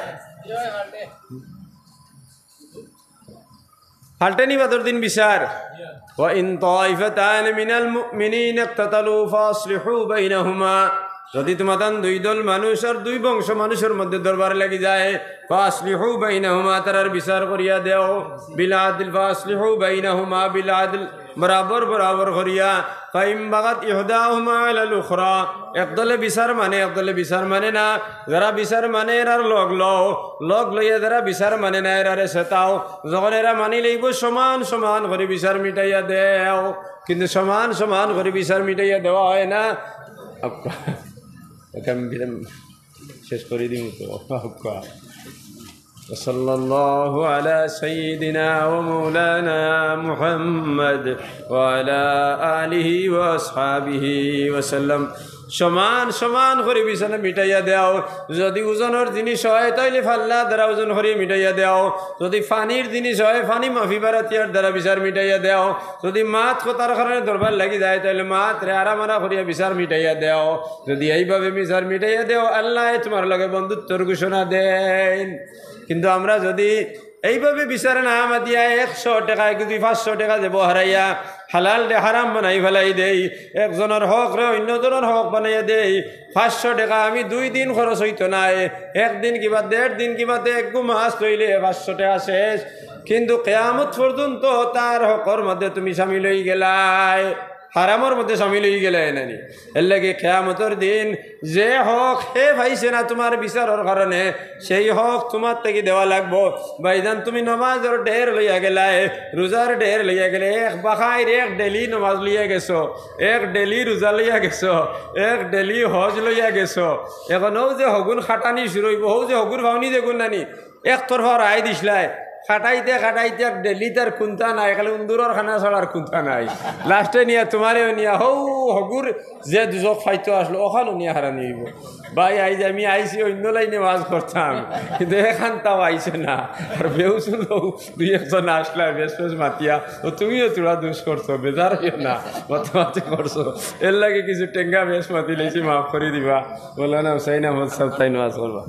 ফাল্টে নি বাদর দিন বিচার? "ওয়া ইন তাইফাতানি মিনাল মুমিনিনা ইকতাতালু ফাআসলিহু বাইনাহুমা।" যুদি তুমাতান দুই দল মানুষ আর দুই বংশ মানুষর মধ্যে দরবার লাগি যায়, "ফাআসলিহু বাইনাহুমা", তারার বিচার করিয়া দেও, "বিল আদল, ফাআসলিহু বাইনাহুমা বিল আদল", বরাবর বরাবর করিয়া। "ফাইন বাগাত ইহদাহুমা আলাল উখরা", এক দলে বিচার মানে, এক দলে বিচার মানে না। যারা বিচার মানে, এরার লগ লও, লগ লইয়া যারা বিচার মানে না, এরারে সেতাও। যখন এরা মানি লইবো, সমান সমান করি বিচার মিটাইয়া দেও। কিন্তু সমান সমান করি বিচার মিটাইয়া দেওয়া হয় না। ওকে আমি বিরাম শেষ করি দিমু তো। وصلى الله على سيدنا ومولانا محمد وعلى آله وأصحابه وسلم. সমান সমান করি বিচার মিটাইয়া দেও। যদি ওজনর জিনিস হয়, তাইলে ফাল্লা দ্বারা ওজন করি মিটাইয়া দেও। যদি পানির জিনিস হয়, পানি মাপিবার হাতিয়ার দ্বারা বিচার মিটাইয়া দেও। যদি মাত কথার কারণে দরবার লাগি যায়, তাইলে মাতরে আরামারা করিয়া বিচার মিটাইয়া দেও। যদি এইভাবে বিচার মিটাইয়া দেও, আল্লায় তুমার লগে বন্ধুত্বর ঘোষণা দেইন। কিন্তু আমরা যদি এইভাবে বিচার না মাতিয়া একশো টেকায় যদি পাঁচশো টেকা দেবো হারাইয়া, হালালরে হারাম বানাই ফালাই দেই, একজনর হকরে অইন্যজনর হক বানাইয়া দেই, পাঁচশো টেকা আমি দুই দিন খরচ অইতো নায়, একদিন কিবা দেড় দিন কিবা তে একগু মাছ লইলে পাঁচশো টেকা শেষ। কিন্তু কিয়ামত পর্যন্ত তার হকর মধ্যে তুমি শামিল অইগেলায়, হারামর মধ্যে শামিল অইগেলায় নানি। এরলাগি কিয়ামতর দিন যে হক হে পাইছে না তুমার বিচারর কারণে, সেই হক তুমার থাকি দেওয়া লাগবো। ভাইজান, তুমি নমাজর ঢের লইয়া গেলায়, রোজার ঢের লইয়া গেলে, এক বাখাইর এক ডেলি নমাজ লইয়া গেছো, এক ডেলি রোজা লইয়া গেছো, এক ডেলি হজ লইয়া গেছো। এখন অউ যে হগুন খাটানি শুরু অইবো, অউ যে হগুর ফাউনি যেগুন নানি, এক তরফা রায় দিছলায়, খাটাইতে খাটাইতে এক ডেলি তার কুন্তা নাই, খালি উন্দুরর খানা ছাড়ার কুন্তা নাই। লাস্টে নিয়া তুমারেও নিয়া হউ হগুর যে দুজখ ফাইতো আছলো, অখানো নিয়া হারানি অইবো। ভাই, আইজ আমি আইছি অইন্য লাইনে ওয়াজ করতাম, কিন্তু এখান তাও আইছে না। আর বেউসুল দুই একজন আছলা বেশ বেশ মাতিয়া, ও তুমিও থুড়া দুষ করছো, বেজার অইও না, মাতামাতি করছো, এরলাগি কিছু টেঙ্গা বেশ মাতি লাইছি, মাফ করি দিবা। মৌলানা হুসাইন আহমদ সাব তাইন ওয়াজ করবা।